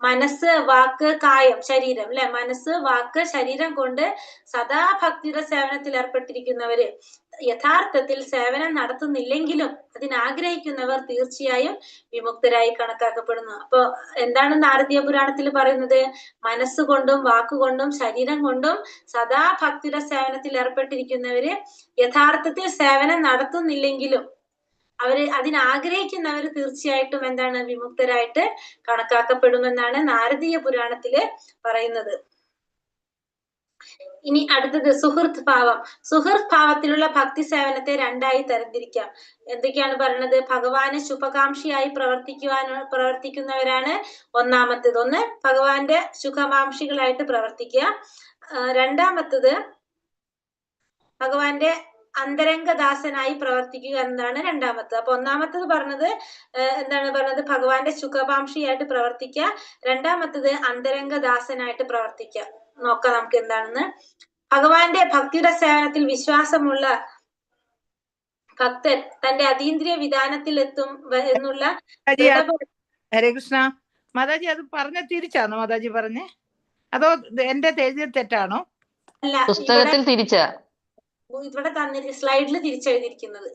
മനസ്സ്, വാക്ക്, കായം, ശരീരം അല്ലെ? മനസ്സ്, വാക്ക്, ശരീരം കൊണ്ട് സദാ ഭക്തിയുടെ സേവനത്തിൽ ഏർപ്പെട്ടിരിക്കുന്നവര് യഥാർത്ഥത്തിൽ സേവനം നടത്തുന്നില്ലെങ്കിലും അതിനാഗ്രഹിക്കുന്നവർ തീർച്ചയായും വിമുക്തരായി കണക്കാക്കപ്പെടുന്നു. അപ്പൊ എന്താണ് നാരദീയ പുരാണത്തിൽ പറയുന്നത്? മനസ്സുകൊണ്ടും വാക്കുകൊണ്ടും ശരീരം കൊണ്ടും സദാ ഭക്തിയുടെ സേവനത്തിൽ ഏർപ്പെട്ടിരിക്കുന്നവര് യഥാർത്ഥത്തിൽ സേവനം നടത്തുന്നില്ലെങ്കിലും അവര് അതിനാഗ്രഹിക്കുന്നവര് തീർച്ചയായിട്ടും എന്താണ്? വിമുക്തരായിട്ട് കണക്കാക്കപ്പെടുമെന്നാണ് നാരദീയ പുരാണത്തില് പറയുന്നത്. ഇനി അടുത്തത് സുഹൃത്ത് ഭാവം. സുഹൃത്ത് ഭാവത്തിലുള്ള ഭക്തി സേവനത്തെ രണ്ടായി തരംതിരിക്കാം. എന്തൊക്കെയാണ് പറയുന്നത്? ഭഗവാന് ശുഭകാംക്ഷിയായി പ്രവർത്തിക്കുന്നവരാണ് ഒന്നാമത്തേത്. ഒന്ന്, ഭഗവാന്റെ ശുഭകാംക്ഷികളായിട്ട് പ്രവർത്തിക്കുക. രണ്ടാമത്തത് ഭഗവാന്റെ അന്തരംഗദാസനായി പ്രവർത്തിക്കുക എന്നതാണ് രണ്ടാമത്തത്. അപ്പൊ ഒന്നാമത്തത് പറഞ്ഞത് എന്താണ് പറഞ്ഞത്? ഭഗവാന്റെ ശുഭകാംക്ഷിയായിട്ട് പ്രവർത്തിക്കുക. രണ്ടാമത്തത് അന്തരംഗദാസനായിട്ട് പ്രവർത്തിക്കുക. നോക്കാം നമുക്ക് എന്താണെന്ന്. ഭഗവാന്റെ ഭക്തിയുടെ സേവനത്തിൽ വിശ്വാസമുള്ള ഭക്തൻ തന്റെ അതീന്ദ്രിയ വിധാനത്തിൽ എത്തും എന്നുള്ള. ഹരേ കൃഷ്ണ മാതാജി, അത് പറഞ്ഞ തിരിച്ചാണോ മാതാജി പറഞ്ഞേ? അതോ എന്റെ എഴുതിയ തെറ്റാണോ? അല്ല, പുസ്തകത്തിൽ തിരിച്ചാ ഇവിടെ തന്നെ സ്ലൈഡിൽ തിരിച്ചെഴുതിയിരിക്കുന്നത്.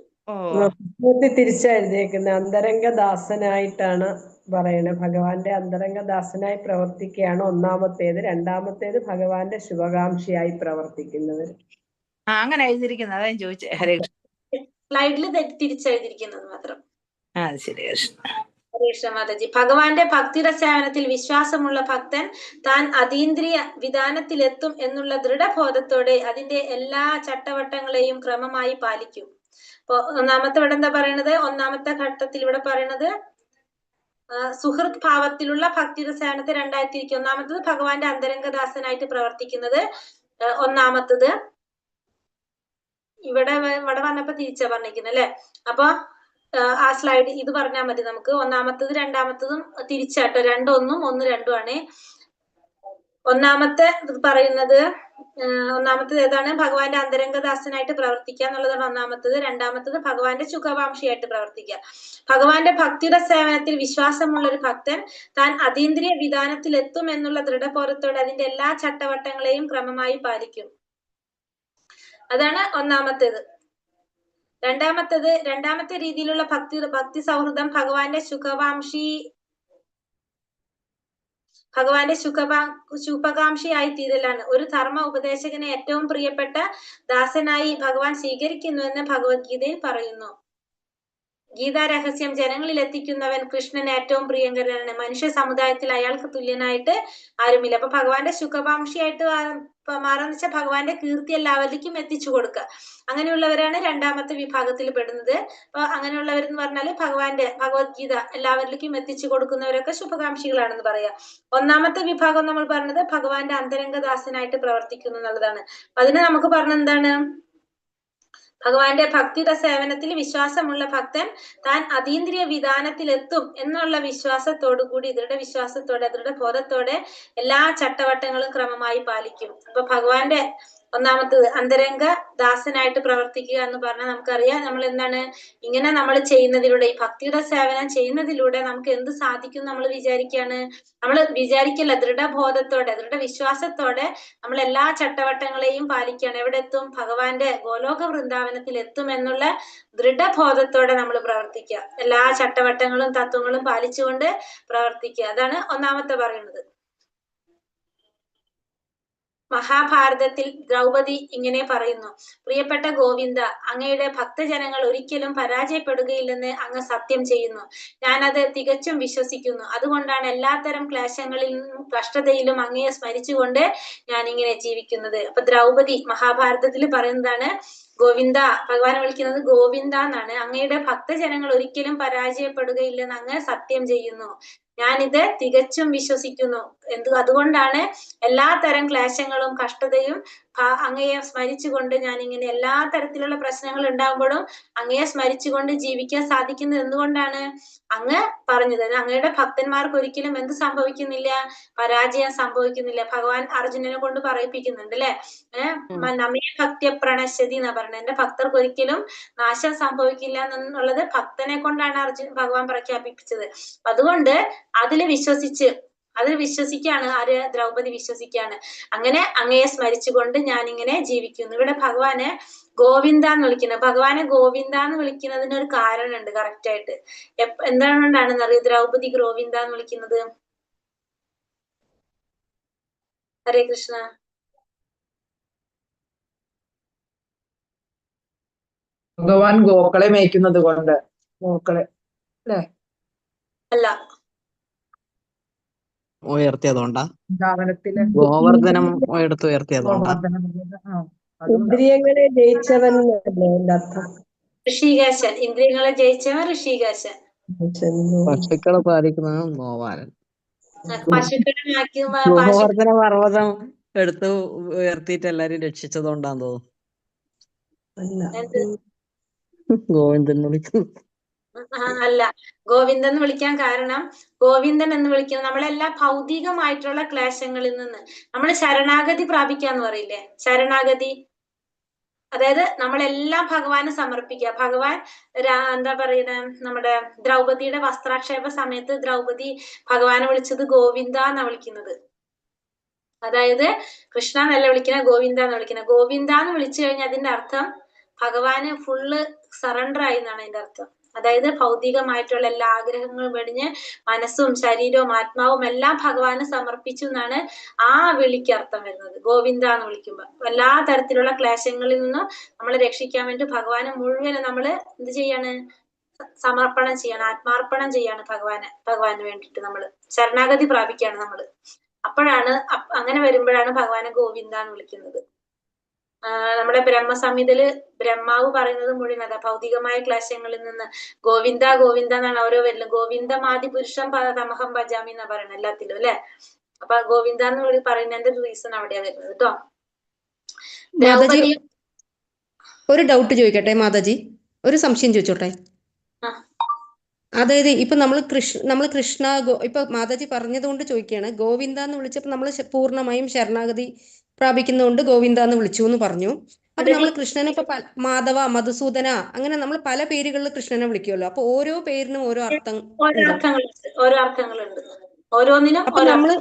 തിരിച്ചെഴുതിയേക്കുന്നത് അന്തരംഗദാസനായിട്ടാണ് പറയണത്. ഭഗവാന്റെ അന്തരംഗദാസനായി പ്രവർത്തിക്കുകയാണ് ഒന്നാമത്തേത്. രണ്ടാമത്തേത് ഭഗവാന്റെ ശുഭകാംക്ഷിയായി പ്രവർത്തിക്കുന്നത്. അങ്ങനെ എഴുതിയിരിക്കുന്നത്, അതാ ഞാൻ ചോദിച്ചേ. ഹരേ കൃഷ്ണ. സ്ലൈഡിൽ തിരിച്ചെഴുതിയിരിക്കുന്നത് മാത്രം. ശരി കൃഷ്ണ. ഹരേ കൃഷ്ണ മാതാജി. ഭഗവാന്റെ ഭക്തിയുടെ സേവനത്തിൽ വിശ്വാസമുള്ള ഭക്തൻ താൻ അതീന്ദ്രിയ വിധാനത്തിലെത്തും എന്നുള്ള ദൃഢബോധത്തോടെ അതിന്റെ എല്ലാ ചട്ടവട്ടങ്ങളെയും ക്രമമായി പാലിക്കും. അപ്പൊ ഒന്നാമത്തെ ഇവിടെ എന്താ പറയണത്? ഒന്നാമത്തെ ഘട്ടത്തിൽ ഇവിടെ പറയണത് സുഹൃത് ഭാവത്തിലുള്ള ഭക്തിയുടെ സേവനത്തെ രണ്ടായി തിരിക്കും. ഒന്നാമത്തത് ഭഗവാന്റെ അന്തരംഗദാസനായിട്ട് പ്രവർത്തിക്കുന്നത് ഒന്നാമത്തത്. ഇവിടെ ഇവിടെ വന്നപ്പോ തിരിച്ചാ പറഞ്ഞിരിക്കുന്നത് അല്ലെ? അപ്പൊ ആ സ്ലൈഡ് ഇത് പറഞ്ഞാൽ മതി നമുക്ക്. ഒന്നാമത്തത് രണ്ടാമത്തതും തിരിച്ചാട്ടോ, 2 1 1 2 ആണ്. ഒന്നാമത്തെ പറയുന്നത് ഒന്നാമത്തത് ഏതാണ്? ഭഗവാന്റെ അന്തരംഗദാസനായിട്ട് പ്രവർത്തിക്കുക എന്നുള്ളതാണ് ഒന്നാമത്തത്. രണ്ടാമത്തത് ഭഗവാന്റെ ശുഭകാംക്ഷിയായിട്ട് പ്രവർത്തിക്കുക. ഭഗവാന്റെ ഭക്തിയുടെ സേവനത്തിൽ വിശ്വാസമുള്ള ഒരു ഭക്തൻ താൻ അതീന്ദ്രിയ വിധാനത്തിൽ എത്തും എന്നുള്ള ദൃഢബോധത്തോടെ അതിന്റെ എല്ലാ ചട്ടവട്ടങ്ങളെയും ക്രമമായി പാലിക്കും. അതാണ് ഒന്നാമത്തേത്. രണ്ടാമത്തേത്, രണ്ടാമത്തെ രീതിയിലുള്ള ഭക്തി ഭക്തി സൗഹൃദം ഭഗവാന്റെ ശുഖവാംശി ഭഗവാന്റെ ശുഭകാംക്ഷിയായി തീരലാണ്. ഒരു ധർമ്മ ഉപദേശകനെ ഏറ്റവും പ്രിയപ്പെട്ട ദാസനായി ഭഗവാൻ സ്വീകരിക്കുന്നുവെന്ന് ഭഗവത്ഗീതയിൽ പറയുന്നു. ഗീതാ രഹസ്യം ജനങ്ങളിൽ എത്തിക്കുന്നവൻ കൃഷ്ണന് ഏറ്റവും പ്രിയങ്കരനാണ്. മനുഷ്യ സമുദായത്തിൽ അയാൾക്ക് തുല്യനായിട്ട് ആരുമില്ല. അപ്പൊ ഭഗവാന്റെ ശുഖകാംക്ഷിയായിട്ട് മാറാന്ന് വെച്ചാൽ ഭഗവാന്റെ കീർത്തി എല്ലാവരിലേക്കും എത്തിച്ചു കൊടുക്കുക. അങ്ങനെയുള്ളവരാണ് രണ്ടാമത്തെ വിഭാഗത്തിൽ പെടുന്നത്. അപ്പൊ അങ്ങനെയുള്ളവരെന്ന് പറഞ്ഞാല് ഭഗവാന്റെ ഭഗവത്ഗീത എല്ലാവരിലേക്കും എത്തിച്ചു കൊടുക്കുന്നവരൊക്കെ ശുഭകാംക്ഷികളാണെന്ന് പറയാം. ഒന്നാമത്തെ വിഭാഗം നമ്മൾ പറഞ്ഞത് ഭഗവാന്റെ അന്തരംഗദാസനായിട്ട് പ്രവർത്തിക്കുന്നു എന്നുള്ളതാണ്. അതിന് നമുക്ക് പറഞ്ഞ എന്താണ്? ഭഗവാന്റെ ഭക്തിയുടെ സേവനത്തിൽ വിശ്വാസമുള്ള ഭക്തൻ താൻ അതീന്ദ്രിയ വിധാനത്തിലെത്തും എന്നുള്ള വിശ്വാസത്തോടു കൂടി, ദൃഢവിശ്വാസത്തോടെ, ദൃഢബോധത്തോടെ എല്ലാ ചട്ടവട്ടങ്ങളും ക്രമമായി പാലിക്കും. അപ്പൊ ഭഗവാന്റെ ഒന്നാമത്തത് അന്തരംഗ ദാസനായിട്ട് പ്രവർത്തിക്കുക എന്ന് പറഞ്ഞാൽ നമുക്കറിയാം നമ്മൾ എന്താണ് ഇങ്ങനെ നമ്മൾ ചെയ്യുന്നതിലൂടെ, ഈ ഭക്തിയുടെ സേവനം ചെയ്യുന്നതിലൂടെ നമുക്ക് എന്ത് സാധിക്കും നമ്മൾ വിചാരിക്കുകയാണ്. നമ്മൾ വിചാരിക്കില്ല, ദൃഢബോധത്തോടെ ദൃഢവിശ്വാസത്തോടെ നമ്മൾ എല്ലാ ചട്ടവട്ടങ്ങളെയും പാലിക്കുകയാണ്. എവിടെ എത്തും? ഭഗവാന്റെ ഗോലോക വൃന്ദാവനത്തിൽ എത്തും എന്നുള്ള ദൃഢബോധത്തോടെ നമ്മൾ പ്രവർത്തിക്കുക. എല്ലാ ചട്ടവട്ടങ്ങളും തത്വങ്ങളും പാലിച്ചുകൊണ്ട് പ്രവർത്തിക്കുക. അതാണ് ഒന്നാമത്തെ പറയുന്നത്. മഹാഭാരതത്തിൽ ദ്രൗപദി ഇങ്ങനെ പറയുന്നു: പ്രിയപ്പെട്ട ഗോവിന്ദ, അങ്ങയുടെ ഭക്തജനങ്ങൾ ഒരിക്കലും പരാജയപ്പെടുകയില്ലെന്ന് അങ്ങ് സത്യം ചെയ്യുന്നു. ഞാനത് തികച്ചും വിശ്വസിക്കുന്നു. അതുകൊണ്ടാണ് എല്ലാത്തരം ക്ലേശങ്ങളിലും കഷ്ടതയിലും അങ്ങയെ സ്മരിച്ചുകൊണ്ട് ഞാൻ ഇങ്ങനെ ജീവിക്കുന്നത്. അപ്പൊ ദ്രൗപദി മഹാഭാരതത്തിൽ പറയുന്നതാണ് ഗോവിന്ദ, ഭഗവാനെ വിളിക്കുന്നത് ഗോവിന്ദ എന്നാണ്. അങ്ങയുടെ ഭക്തജനങ്ങൾ ഒരിക്കലും പരാജയപ്പെടുകയില്ലെന്ന് അങ്ങ് സത്യം ചെയ്യുന്നു. ഞാനിത് തികച്ചും വിശ്വസിക്കുന്നു. അതുകൊണ്ടാണ് എല്ലാ തരം ക്ലേശങ്ങളും കഷ്ടതയും അങ്ങയെ സ്മരിച്ചുകൊണ്ട് ഞാനിങ്ങനെ എല്ലാ തരത്തിലുള്ള പ്രശ്നങ്ങൾ ഉണ്ടാകുമ്പോഴും അങ്ങയെ സ്മരിച്ചുകൊണ്ട് ജീവിക്കാൻ സാധിക്കുന്നത് എന്തുകൊണ്ടാണ്? അങ്ങ് പറഞ്ഞത് അങ്ങയുടെ ഭക്തന്മാർക്ക് ഒരിക്കലും എന്ത് സംഭവിക്കുന്നില്ല? പരാജയം സംഭവിക്കുന്നില്ല. ഭഗവാൻ അർജുനനെ കൊണ്ട് പറയിപ്പിക്കുന്നുണ്ട് അല്ലെ? നമേ ഭക്തിയ പ്രണശ്യതി എന്നാ പറയുന്നത്. എന്റെ ഭക്തർക്ക് ഒരിക്കലും നാശം സംഭവിക്കില്ല എന്നുള്ളത് ഭക്തനെ കൊണ്ടാണ് അർജുൻ ഭഗവാൻ പ്രഖ്യാപിപ്പിച്ചത്. അതുകൊണ്ട് അതില് വിശ്വസിക്കാണ് ആര്? ദ്രൗപദി വിശ്വസിക്കാണ്. അങ്ങനെ അങ്ങയെ സ്മരിച്ചുകൊണ്ട് ഞാനിങ്ങനെ ജീവിക്കുന്നു. ഇവിടെ ഭഗവാനെ ഗോവിന്ദ എന്ന് വിളിക്കുന്നത്, ഭഗവാനെ ഗോവിന്ദ എന്ന് വിളിക്കുന്നതിന് ഒരു കാരണമുണ്ട് കറക്റ്റ് ആയിട്ട്. എന്താണെന്ന് അറിയോ ദ്രൗപദി ഗോവിന്ദ എന്ന് വിളിക്കുന്നത്? ഹരേ കൃഷ്ണ. ഭഗവാൻ ഗോക്കളെ മേയ്ക്കുന്നത് കൊണ്ട്. ഗോക്കളെ അല്ലേ? അല്ല, ഉയർത്തിയതുകൊണ്ടാ, വൃന്ദാവനത്തിലെ ഗോവർദ്ധനം എടുത്ത് ഉയർത്തിയതുകൊണ്ടാ. ഇന്ദ്രിയങ്ങളെ ജയിച്ചവൻ എന്നല്ലേ എന്റെ അർത്ഥം? ഋഷികേശൻ. ഇന്ദ്രിയങ്ങളെ ജയിച്ചവൻ ഋഷികേശൻ. പശുക്കളെ പാലിക്കുന്നതാണ് ഗോപാലൻ. പശുക്കളെ ഗോവർദ്ധന പർവ്വതം എടുത്ത് ഉയർത്തിയിട്ട് എല്ലാരും രക്ഷിച്ചതുകൊണ്ടാന്ന് തോന്നുന്നു ഗോവിന്ദൻ വിളിക്കുന്നത്. അല്ല, ഗോവിന്ദൻ എന്ന് വിളിക്കാൻ കാരണം, ഗോവിന്ദൻ എന്ന് വിളിക്കുന്നത് നമ്മളെല്ലാ ഭൗതികമായിട്ടുള്ള ക്ലേശങ്ങളിൽ നിന്ന് നമ്മൾ ശരണാഗതി പ്രാപിക്കാന്ന് പറയില്ലേ? ശരണാഗതി, അതായത് നമ്മളെല്ലാം ഭഗവാന് സമർപ്പിക്കുക. ഭഗവാൻ എന്താ പറയുന്നത്, നമ്മുടെ ദ്രൗപദിയുടെ വസ്ത്രാക്ഷേപ സമയത്ത് ദ്രൗപദി ഭഗവാനെ വിളിച്ചത് ഗോവിന്ദ എന്നാ വിളിക്കുന്നത്. അതായത് കൃഷ്ണ എന്നല്ല വിളിക്കുന്നത്, ഗോവിന്ദ എന്ന് വിളിക്കുന്നത്. ഗോവിന്ദ എന്ന് വിളിച്ചു കഴിഞ്ഞാൽ അതിന്റെ അർത്ഥം ഭഗവാന് ഫുള്ള് സറണ്ടർ ആയി എന്നാണ് അതിന്റെ അർത്ഥം. അതായത് ഭൗതികമായിട്ടുള്ള എല്ലാ ആഗ്രഹങ്ങളും വെടിഞ്ഞ് മനസ്സും ശരീരവും ആത്മാവും എല്ലാം ഭഗവാന് സമർപ്പിച്ചു എന്നാണ് ആ വിളിക്ക് അർത്ഥം വരുന്നത്. ഗോവിന്ദ എന്ന് വിളിക്കുമ്പോ എല്ലാ തരത്തിലുള്ള ക്ലേശങ്ങളിൽ നിന്നും നമ്മളെ രക്ഷിക്കാൻ വേണ്ടി ഭഗവാന് മുഴുവനും നമ്മള് എന്ത് ചെയ്യാണ്? സമർപ്പണം ചെയ്യാണ്, ആത്മാർപ്പണം ചെയ്യാണ് ഭഗവാന്. ഭഗവാന് വേണ്ടിയിട്ട് നമ്മള് ശരണാഗതി പ്രാപിക്കുകയാണ് നമ്മള്. അപ്പോഴാണ് അങ്ങനെ വരുമ്പോഴാണ് ഭഗവാനെ ഗോവിന്ദ എന്ന് വിളിക്കുന്നത്. നമ്മുടെ ബ്രഹ്മസംഹിതയില് ബ്രഹ്മാവ് പറയുന്നത് മുഴുവൻ അതാ, ഭൗതികമായ ക്ലേശങ്ങളിൽ നിന്ന് ഗോവിന്ദ ഗോവിന്ദ എന്നാണ് ഓരോ വരുന്നത്. ഗോവിന്ദമാദി പുരുഷം തമഹം ഭജാമി എന്നാ പറയുന്നത് എല്ലാത്തിലും അല്ലെ? അപ്പൊ ഗോവിന്ദ എന്ന് പറയുന്നതിന്റെ റീസൺ അവിടെയാ വരുന്നത് കേട്ടോ. മാതാജി, ഒരു ഡൗട്ട് ചോദിക്കട്ടെ? മാതാജി, ഒരു സംശയം ചോദിച്ചോട്ടെ? അതായത് ഇപ്പൊ നമ്മൾ കൃഷ്ണ ഇപ്പൊ മാതാജി പറഞ്ഞത് കൊണ്ട് ചോദിക്കുകയാണ്. ഗോവിന്ദ എന്ന് വിളിച്ചപ്പോ നമ്മൾ പൂർണ്ണമായും ശരണാഗതി പ്രാപിക്കുന്നതുകൊണ്ട് ഗോവിന്ദ എന്ന് വിളിച്ചു എന്ന് പറഞ്ഞു. അപ്പൊ നമ്മൾ കൃഷ്ണനെ ഇപ്പൊ മാധവ, മധുസൂദന, അങ്ങനെ നമ്മൾ പല പേരുകളിൽ കൃഷ്ണനെ വിളിക്കുമല്ലോ. അപ്പൊ ഓരോ പേരിനും ഓരോ അർത്ഥം. ഓരോ അർത്ഥങ്ങളുണ്ട് ഓരോന്നിനും. അപ്പൊ നമ്മള്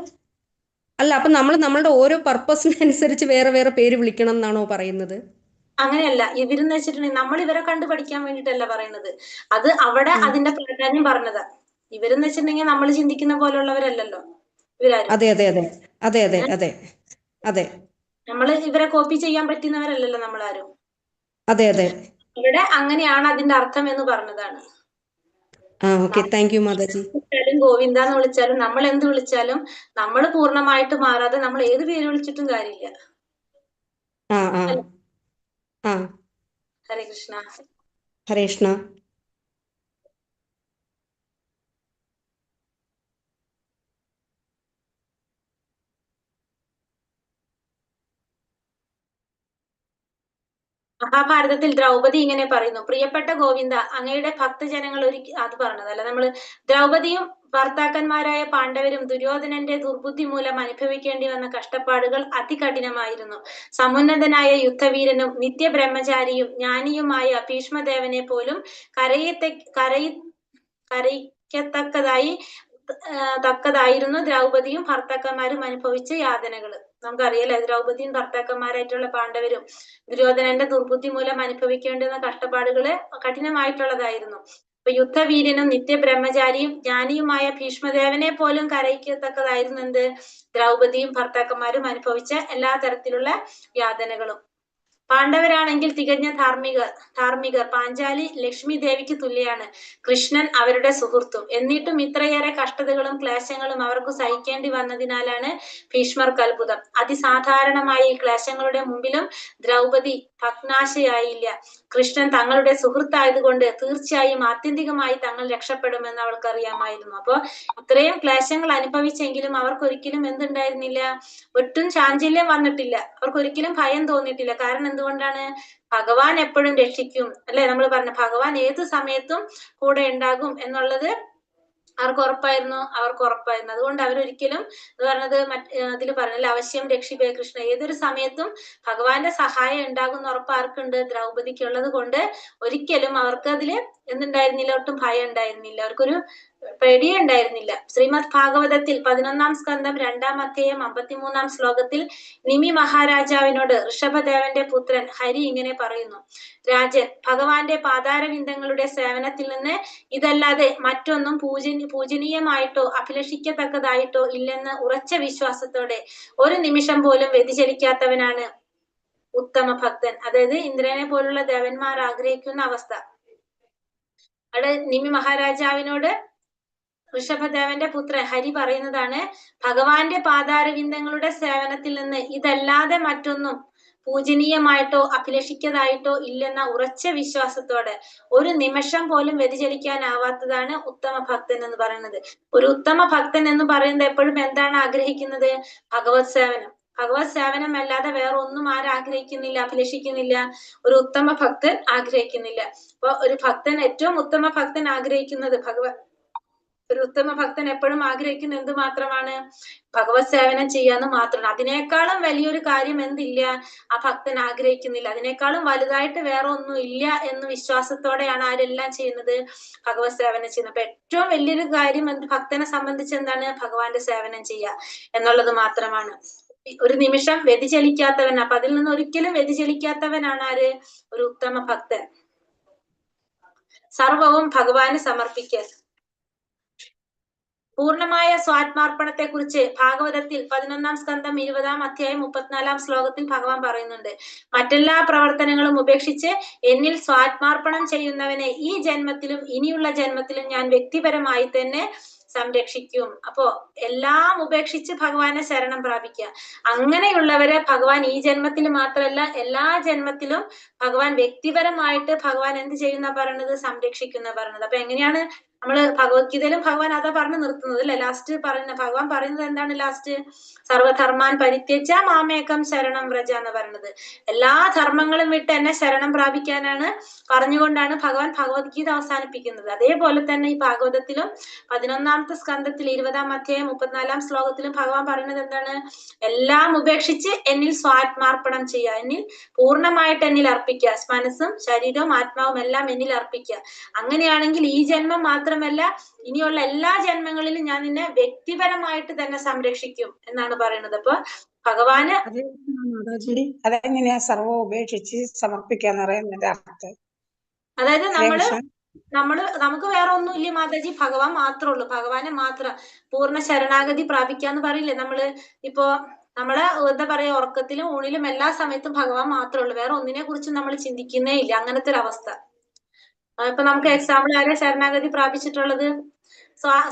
അല്ല, അപ്പൊ നമ്മൾ നമ്മളുടെ ഓരോ പർപ്പസിനനുസരിച്ച് വേറെ വേറെ പേര് വിളിക്കണം എന്നാണോ പറയുന്നത്? അങ്ങനെയല്ല. ഇവരെന്ന് വെച്ചിട്ടുണ്ടെങ്കിൽ നമ്മൾ ഇവരെ കണ്ടു പഠിക്കാൻ വേണ്ടിട്ടല്ല പറയണത്. അത് അവിടെ അതിന്റെ പ്രാധാന്യം പറഞ്ഞതാ. ഇവരെന്ന് വെച്ചിട്ടുണ്ടെങ്കിൽ നമ്മൾ ചിന്തിക്കുന്ന പോലുള്ളവരല്ലല്ലോ ഇവരാരും. അതെ അതെ അതെ അതെ അതെ അതെ അതെ നമ്മള് ഇവരെ കോപ്പി ചെയ്യാൻ പറ്റുന്നവരല്ലല്ലോ നമ്മളാരും. അതെ അതെ. ഇവിടെ അങ്ങനെയാണ് അതിന്റെ അർത്ഥം എന്ന് പറഞ്ഞതാണ്. ആ ഓക്കെ, thank you Mataji. വിളിച്ചാലും ഗോവിന്ദാന്ന് വിളിച്ചാലും നമ്മൾ എന്ത് വിളിച്ചാലും നമ്മൾ പൂർണ്ണമായിട്ട് മാറാതെ നമ്മൾ ഏത് പേര് വിളിച്ചിട്ടും കാര്യമില്ല. ആ ആ ആ. ഹരേ കൃഷ്ണ. ഹരേ കൃഷ്ണ. മഹാഭാരതത്തിൽ ദ്രൗപദി ഇങ്ങനെ പറയുന്നു, പ്രിയപ്പെട്ട ഗോവിന്ദ, അങ്ങയുടെ ഭക്തജനങ്ങൾ അത് പറഞ്ഞതല്ല നമ്മള്. ദ്രൗപദിയും ഭർത്താക്കന്മാരായ പാണ്ഡവരും ദുര്യോധനന്റെ ദുർബുദ്ധി മൂലം അനുഭവിക്കേണ്ടി വന്ന കഷ്ടപ്പാടുകൾ അതികഠിനമായിരുന്നു. സമുന്നതനായ യുദ്ധവീരനും നിത്യബ്രഹ്മചാരിയും ജ്ഞാനിയുമായ ഭീഷ്മദേവനെ പോലും കരയിക്കത്തക്കതായി തക്കതായിരുന്നു ദ്രൗപദിയും ഭർത്താക്കന്മാരും അനുഭവിച്ച യാതനകള്. നമുക്കറിയാലോ, ദ്രൗപദിയും ഭർത്താക്കന്മാരായിട്ടുള്ള പാണ്ഡവരും ദുര്യോധനന്റെ ദുർബുദ്ധി മൂലം അനുഭവിക്കേണ്ടുന്ന കഷ്ടപ്പാടുകള് കഠിനമായിട്ടുള്ളതായിരുന്നു. അപ്പൊ യുദ്ധവീരനും നിത്യബ്രഹ്മചാരിയും ജ്ഞാനിയുമായ ഭീഷ്മദേവനെ പോലും കരയിക്കത്തക്കതായിരുന്നു എന്ത്? ദ്രൗപദിയും ഭർത്താക്കന്മാരും അനുഭവിച്ച എല്ലാ തരത്തിലുള്ള യാതനകളും. പാണ്ഡവരാണെങ്കിൽ തികഞ്ഞ ധാർമ്മികർ. പാഞ്ചാലി ലക്ഷ്മി ദേവിക്ക് തുല്യാണ്. കൃഷ്ണൻ അവരുടെ സുഹൃത്തും. എന്നിട്ടും ഇത്രയേറെ കഷ്ടതകളും ക്ലേശങ്ങളും അവർക്ക് സഹിക്കേണ്ടി വന്നതിനാലാണ് ഭീഷ്മർക്ക് അത്ഭുതം. അതിസാധാരണമായ ഈ ക്ലേശങ്ങളുടെ മുമ്പിലും ദ്രൗപദി ഭഗ്നാശയായില്ല. കൃഷ്ണൻ തങ്ങളുടെ സുഹൃത്തായതുകൊണ്ട് തീർച്ചയായും ആത്യന്തികമായി തങ്ങൾ രക്ഷപ്പെടുമെന്ന് അവൾക്കറിയാമായിരുന്നു. അപ്പൊ ഇത്രയും ക്ലേശങ്ങൾ അനുഭവിച്ചെങ്കിലും അവർക്കൊരിക്കലും എന്തുണ്ടായിരുന്നില്ല? ഒട്ടും ചാഞ്ചല്യം വന്നിട്ടില്ല. അവർക്കൊരിക്കലും ഭയം തോന്നിയിട്ടില്ല. കാരണം എന്തുകൊണ്ടാണ്? ഭഗവാൻ എപ്പോഴും രക്ഷിക്കും അല്ലെ? നമ്മൾ പറഞ്ഞു ഭഗവാൻ ഏത് സമയത്തും കൂടെ ഉണ്ടാകും എന്നുള്ളത് അവർക്ക് ഉറപ്പായിരുന്നു, അവർക്ക് ഉറപ്പായിരുന്നു. അതുകൊണ്ട് അവരൊരിക്കലും എന്ന് പറഞ്ഞത് അതിൽ പറഞ്ഞില്ല, അവശ്യം രക്ഷിപ്പേ കൃഷ്ണ. ഏതൊരു സമയത്തും ഭഗവാന്റെ സഹായം ഉണ്ടാകുന്ന ഉറപ്പ് ആർക്കുണ്ട്? ദ്രൗപദിക്കുള്ളത് കൊണ്ട് ഒരിക്കലും അവർക്ക് അതില് എന്തുണ്ടായിരുന്നില്ല? ഒട്ടും ഭയം ഉണ്ടായിരുന്നില്ല, അവർക്കൊരു പേടിയേ ഉണ്ടായിരുന്നില്ല. ശ്രീമദ് ഭാഗവതത്തിൽ 11-ാം സ്കന്ധം 2-ാം അധ്യായം 53-ാം ശ്ലോകത്തിൽ നിമി മഹാരാജാവിനോട് ഋഷഭദേവന്റെ പുത്രൻ ഹരി ഇങ്ങനെ പറയുന്നു: രാജൻ, ഭഗവാന്റെ പാതാരവിന്ദങ്ങളുടെ സേവനത്തിൽ നിന്ന് ഇതല്ലാതെ മറ്റൊന്നും പൂജനീയമായിട്ടോ അഭിലഷിക്കത്തക്കതായിട്ടോ ഇല്ലെന്ന് ഉറച്ച വിശ്വാസത്തോടെ ഒരു നിമിഷം പോലും വ്യതിചലിക്കാത്തവനാണ് ഉത്തമ ഭക്തൻ. അതായത് ഇന്ദ്രനെ പോലുള്ള ദേവന്മാർ ആഗ്രഹിക്കുന്ന അവസ്ഥ. അവിടെ നിമി മഹാരാജാവിനോട് ഋഷഭദേവന്റെ പുത്രൻ ഹരി പറയുന്നതാണ്, ഭഗവാന്റെ പാതാരവിന്ദങ്ങളുടെ സേവനത്തിൽ നിന്ന് ഇതല്ലാതെ മറ്റൊന്നും പൂജനീയമായിട്ടോ അഭിലഷിക്കതായിട്ടോ ഇല്ലെന്ന ഉറച്ച വിശ്വാസത്തോടെ ഒരു നിമിഷം പോലും വ്യതിചലിക്കാനാവാത്തതാണ് ഉത്തമ ഭക്തൻ എന്ന് പറയുന്നത്. ഒരു ഉത്തമ ഭക്തൻ എന്ന് പറയുന്നത് എപ്പോഴും എന്താണ് ആഗ്രഹിക്കുന്നത്? ഭഗവത് സേവനം. ഭഗവത് സേവനം അല്ലാതെ വേറെ ഒന്നും ആരാഗ്രഹിക്കുന്നില്ല, അഭിലഷിക്കുന്നില്ല, ഒരു ഉത്തമ ഭക്തൻ ആഗ്രഹിക്കുന്നില്ല. അപ്പൊ ഒരു ഭക്തൻ, ഏറ്റവും ഉത്തമ ഭക്തൻ ആഗ്രഹിക്കുന്നത് ഒരു ഉത്തമ ഭക്തൻ എപ്പോഴും ആഗ്രഹിക്കുന്ന എന്ത് മാത്രമാണ്? ഭഗവത് സേവനം ചെയ്യാന്ന് മാത്രമാണ്. അതിനേക്കാളും വലിയൊരു കാര്യം എന്തില്ല, ആ ഭക്തൻ ആഗ്രഹിക്കുന്നില്ല. അതിനേക്കാളും വലുതായിട്ട് വേറെ ഒന്നും ഇല്ല എന്ന് വിശ്വാസത്തോടെയാണ് ആരെല്ലാം ചെയ്യുന്നത്? ഭഗവത് സേവനം ചെയ്യുന്നത്. അപ്പൊ ഏറ്റവും വലിയൊരു കാര്യം എന്ത് ഭക്തനെ സംബന്ധിച്ച് എന്താണ്? ഭഗവാന്റെ സേവനം ചെയ്യുക എന്നുള്ളത് മാത്രമാണ്. ഒരു നിമിഷം വ്യതിചലിക്കാത്തവൻ, അപ്പൊ അതിൽ നിന്ന് ഒരിക്കലും വ്യതിചലിക്കാത്തവനാണ് ആര്? ഒരു ഉത്തമ ഭക്തൻ. സർവവും ഭഗവാന് സമർപ്പിക്കുക. പൂർണ്ണമായ സ്വാത്മാർപ്പണത്തെ കുറിച്ച് ഭാഗവതത്തിൽ 11-ാം സ്കന്ധം 20-ാം അധ്യായം 34-ാം ശ്ലോകത്തിൽ ഭഗവാൻ പറയുന്നുണ്ട്: മറ്റെല്ലാ പ്രവർത്തനങ്ങളും ഉപേക്ഷിച്ച് എന്നിൽ സ്വാത്മാർപ്പണം ചെയ്യുന്നവനെ ഈ ജന്മത്തിലും ഇനിയുള്ള ജന്മത്തിലും ഞാൻ വ്യക്തിപരമായി തന്നെ സംരക്ഷിക്കും. അപ്പോ എല്ലാം ഉപേക്ഷിച്ച് ഭഗവാനെ ശരണം പ്രാപിക്കുക. അങ്ങനെയുള്ളവരെ ഭഗവാൻ ഈ ജന്മത്തിൽ മാത്രമല്ല എല്ലാ ജന്മത്തിലും ഭഗവാൻ വ്യക്തിപരമായിട്ട് ഭഗവാൻ എന്ത് ചെയ്യുന്ന പറയണത്? സംരക്ഷിക്കുന്ന പറയണത്. അപ്പൊ എങ്ങനെയാണ് നമ്മള് ഭഗവത്ഗീതയിലും ഭഗവാൻ അതാ പറഞ്ഞു നിർത്തുന്നത് അല്ലെ? ലാസ്റ്റ് പറയുന്ന ഭഗവാൻ പറയുന്നത് എന്താണ് ലാസ്റ്റ്? സർവധർമാൻ പരിത്യജ മാമേകം ശരണം വ്രജ എന്ന് പറയുന്നത്. എല്ലാ ധർമ്മങ്ങളും വിട്ട് എന്നെ ശരണം പ്രാപിക്കാനാണ് പറഞ്ഞുകൊണ്ടാണ് ഭഗവാൻ ഭഗവത്ഗീത അവസാനിപ്പിക്കുന്നത്. അതേപോലെ തന്നെ ഈ ഭാഗവതത്തിലും 11-ാമത്തെ സ്കന്ധത്തിൽ 20-ാം അധ്യായം 34-ാം ശ്ലോകത്തിലും ഭഗവാൻ പറയുന്നത് എന്താണ്? എല്ലാം ഉപേക്ഷിച്ച് എന്നിൽ സ്വാത്മാർപ്പണം ചെയ്യുക, എന്നിൽ പൂർണ്ണമായിട്ട് എന്നിൽ അർപ്പിക്കുക, മനസ്സും ശരീരവും ആത്മാവും എല്ലാം എന്നിൽ അർപ്പിക്കുക. അങ്ങനെയാണെങ്കിൽ ഈ ജന്മം മാത്രമല്ല ഇനിയുള്ള എല്ലാ ജന്മങ്ങളിലും ഞാൻ നിന്നെ വ്യക്തിപരമായിട്ട് തന്നെ സംരക്ഷിക്കും എന്നാണ് പറയുന്നത്. അപ്പൊ ഭഗവാന് ഹരേ കൃഷ്ണ മാതാജി, അതെങ്ങനെയാ സർവ്വം ഉപേക്ഷിച്ച് സമർപ്പിക്കാന്ന് പറയുന്നതിന്റെ അർത്ഥം? അതായത് ഹരേ നമ്മള് കൃഷ്ണ. നമ്മള് നമുക്ക് വേറെ ഒന്നുമില്ല മാതാജി, ഭഗവാൻ മാത്രമേ ഉള്ളൂ. ഭഗവാനെ മാത്രം പൂർണ്ണ ശരണാഗതി പ്രാപിക്കാന്ന് പറയില്ലേ നമ്മള്. ഇപ്പോ നമ്മള് എന്താ പറയാ, ഉറക്കത്തിലും ഊണിലും എല്ലാ സമയത്തും ഭഗവാൻ മാത്രമേ ഉള്ളൂ, വേറെ ഒന്നിനെ കുറിച്ചും നമ്മൾ ചിന്തിക്കുന്നേ ഇല്ല, അങ്ങനത്തെ ഒരു അവസ്ഥ. ഇപ്പൊ നമുക്ക് എക്സാമ്പിൾ ആരാ ശരണാഗതി പ്രാപിച്ചിട്ടുള്ളത്?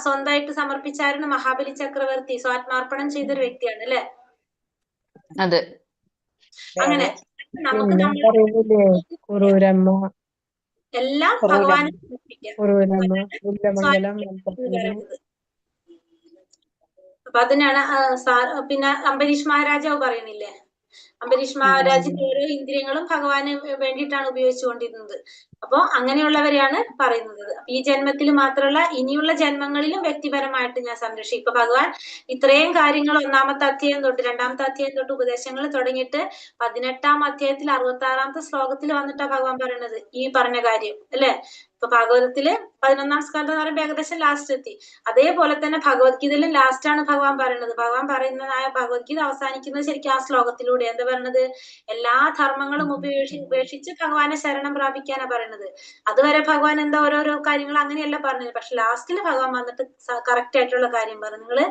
സ്വന്തമായിട്ട് സമർപ്പിച്ചായിരുന്നു മഹാബലി ചക്രവർത്തി, സ്വാത്മാർപ്പണം ചെയ്തൊരു വ്യക്തിയാണ് അല്ലെ? അതെ. അങ്ങനെ നമുക്ക് പിന്നെ നമ്മൾ പറയുന്നില്ലേ കുറൂരമ്മ, എല്ലാം കുറൂരമ്മ. ഭഗവാനെ സമർപ്പിക്കാം, കുറൂരമ്മ, അതാണ് മുല്ലമംഗലം, സ്വാത്മാർപ്പണം എന്ന് മൽപ്പത്തൂര്. പറയുന്നത്. അപ്പൊ അതിനാണ് പിന്നെ അംബരീഷ് മഹാരാജാവ് പറയുന്നില്ലേ, അംബരീഷ് മഹാരാജിന്റെ ഓരോ ഇന്ദ്രിയങ്ങളും ഭഗവാന് വേണ്ടിയിട്ടാണ് ഉപയോഗിച്ചുകൊണ്ടിരുന്നത്. അപ്പൊ അങ്ങനെയുള്ളവരെയാണ് പറയുന്നത്. ഈ ജന്മത്തിൽ മാത്രമല്ല, ഇനിയുള്ള ജന്മങ്ങളിലും വ്യക്തിപരമായിട്ട് ഞാൻ സംരക്ഷിക്കും. ഇപ്പൊ ഭഗവാൻ ഇത്രയും കാര്യങ്ങൾ 1-ാമത്തെ അധ്യായം തൊട്ട് 2-ാമത്തെ അധ്യായം തൊട്ട് ഉപദേശങ്ങൾ തുടങ്ങിയിട്ട് 18-ാം അധ്യായത്തിൽ 66-ാമത്തെ ശ്ലോകത്തിൽ വന്നിട്ടാ ഭഗവാൻ പറയണത് ഈ പറഞ്ഞ കാര്യം അല്ലെ? ഇപ്പൊ ഭാഗവതത്തില് 11-ാം സ്കന്ധം എന്ന് പറയുമ്പോ ഏകദേശം ലാസ്റ്റ് എത്തി. അതേപോലെ തന്നെ ഭഗവത്ഗീതയിലും ലാസ്റ്റ് ആണ് ഭഗവാൻ പറയുന്നത്. ഭഗവാൻ പറയുന്നതായ ഭഗവത്ഗീത അവസാനിക്കുന്നത് ശരിക്കും ആ ശ്ലോകത്തിലൂടെ. എന്താ പറയണത്? എല്ലാ ധർമ്മങ്ങളും ഉപേക്ഷിച്ച് ഭഗവാനെ ശരണം പ്രാപിക്കാനാ പറയണത്. അതുവരെ ഭഗവാൻ എന്താ ഓരോരോ കാര്യങ്ങൾ അങ്ങനെയല്ല പറഞ്ഞത്. പക്ഷെ ലാസ്റ്റിൽ ഭഗവാൻ വന്നിട്ട് കറക്റ്റ് ആയിട്ടുള്ള കാര്യം പറഞ്ഞു, നിങ്ങള്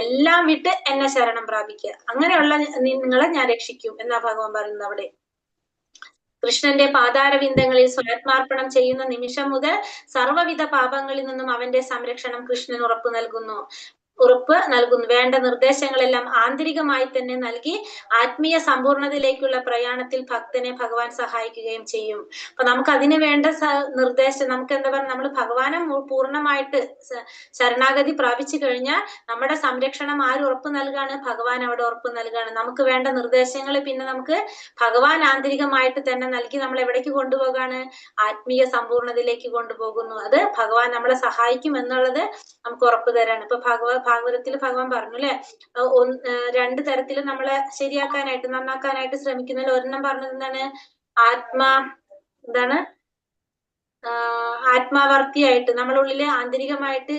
എല്ലാം വിട്ട് എന്നെ ശരണം പ്രാപിക്കുക, അങ്ങനെയുള്ള നിങ്ങളെ ഞാൻ രക്ഷിക്കും എന്നാ ഭഗവാൻ പറയുന്നത് അവിടെ. കൃഷ്ണന്റെ പാതാരവിന്ദങ്ങളിൽ സ്വാത്മാർപ്പണം ചെയ്യുന്ന നിമിഷം മുതൽ സർവ്വവിധ പാപങ്ങളിൽ നിന്നും അവന്റെ സംരക്ഷണം കൃഷ്ണൻ ഉറപ്പ് നൽകുന്നു. വേണ്ട നിർദ്ദേശങ്ങളെല്ലാം ആന്തരികമായി തന്നെ നൽകി ആത്മീയ സമ്പൂർണതയിലേക്കുള്ള പ്രയാണത്തിൽ ഭക്തനെ ഭഗവാൻ സഹായിക്കുകയും ചെയ്യും. അപ്പൊ നമുക്ക് അതിന് വേണ്ട നിർദ്ദേശം, നമുക്ക് എന്താ പറയുക, നമ്മൾ ഭഗവാനെ പൂർണ്ണമായിട്ട് ശരണാഗതി പ്രാപിച്ചു കഴിഞ്ഞാൽ നമ്മുടെ സംരക്ഷണം ആര് ഉറപ്പ് നൽകാണ്? ഭഗവാൻ അവിടെ ഉറപ്പ് നൽകാണ്. നമുക്ക് വേണ്ട നിർദ്ദേശങ്ങൾ പിന്നെ നമുക്ക് ഭഗവാൻ ആന്തരികമായിട്ട് തന്നെ നൽകി നമ്മൾ എവിടേക്ക് കൊണ്ടുപോകാണ്? ആത്മീയ സമ്പൂർണതയിലേക്ക് കൊണ്ടുപോകുന്നു. അത് ഭഗവാൻ നമ്മളെ സഹായിക്കും എന്നുള്ളത് നമുക്ക് ഉറപ്പ് തരാണ്. ഇപ്പൊ ഭാഗവതത്തിൽ ഭഗവാൻ പറഞ്ഞു അല്ലെ, 2 തരത്തിലും നമ്മളെ ശരിയാക്കാനായിട്ട് നന്നാക്കാനായിട്ട് ശ്രമിക്കുന്നതിൽ ഒരെണ്ണം പറഞ്ഞത് എന്താണ്? എന്താണ് ആത്മാവർത്തിയായിട്ട് നമ്മളുള്ളില് ആന്തരികമായിട്ട്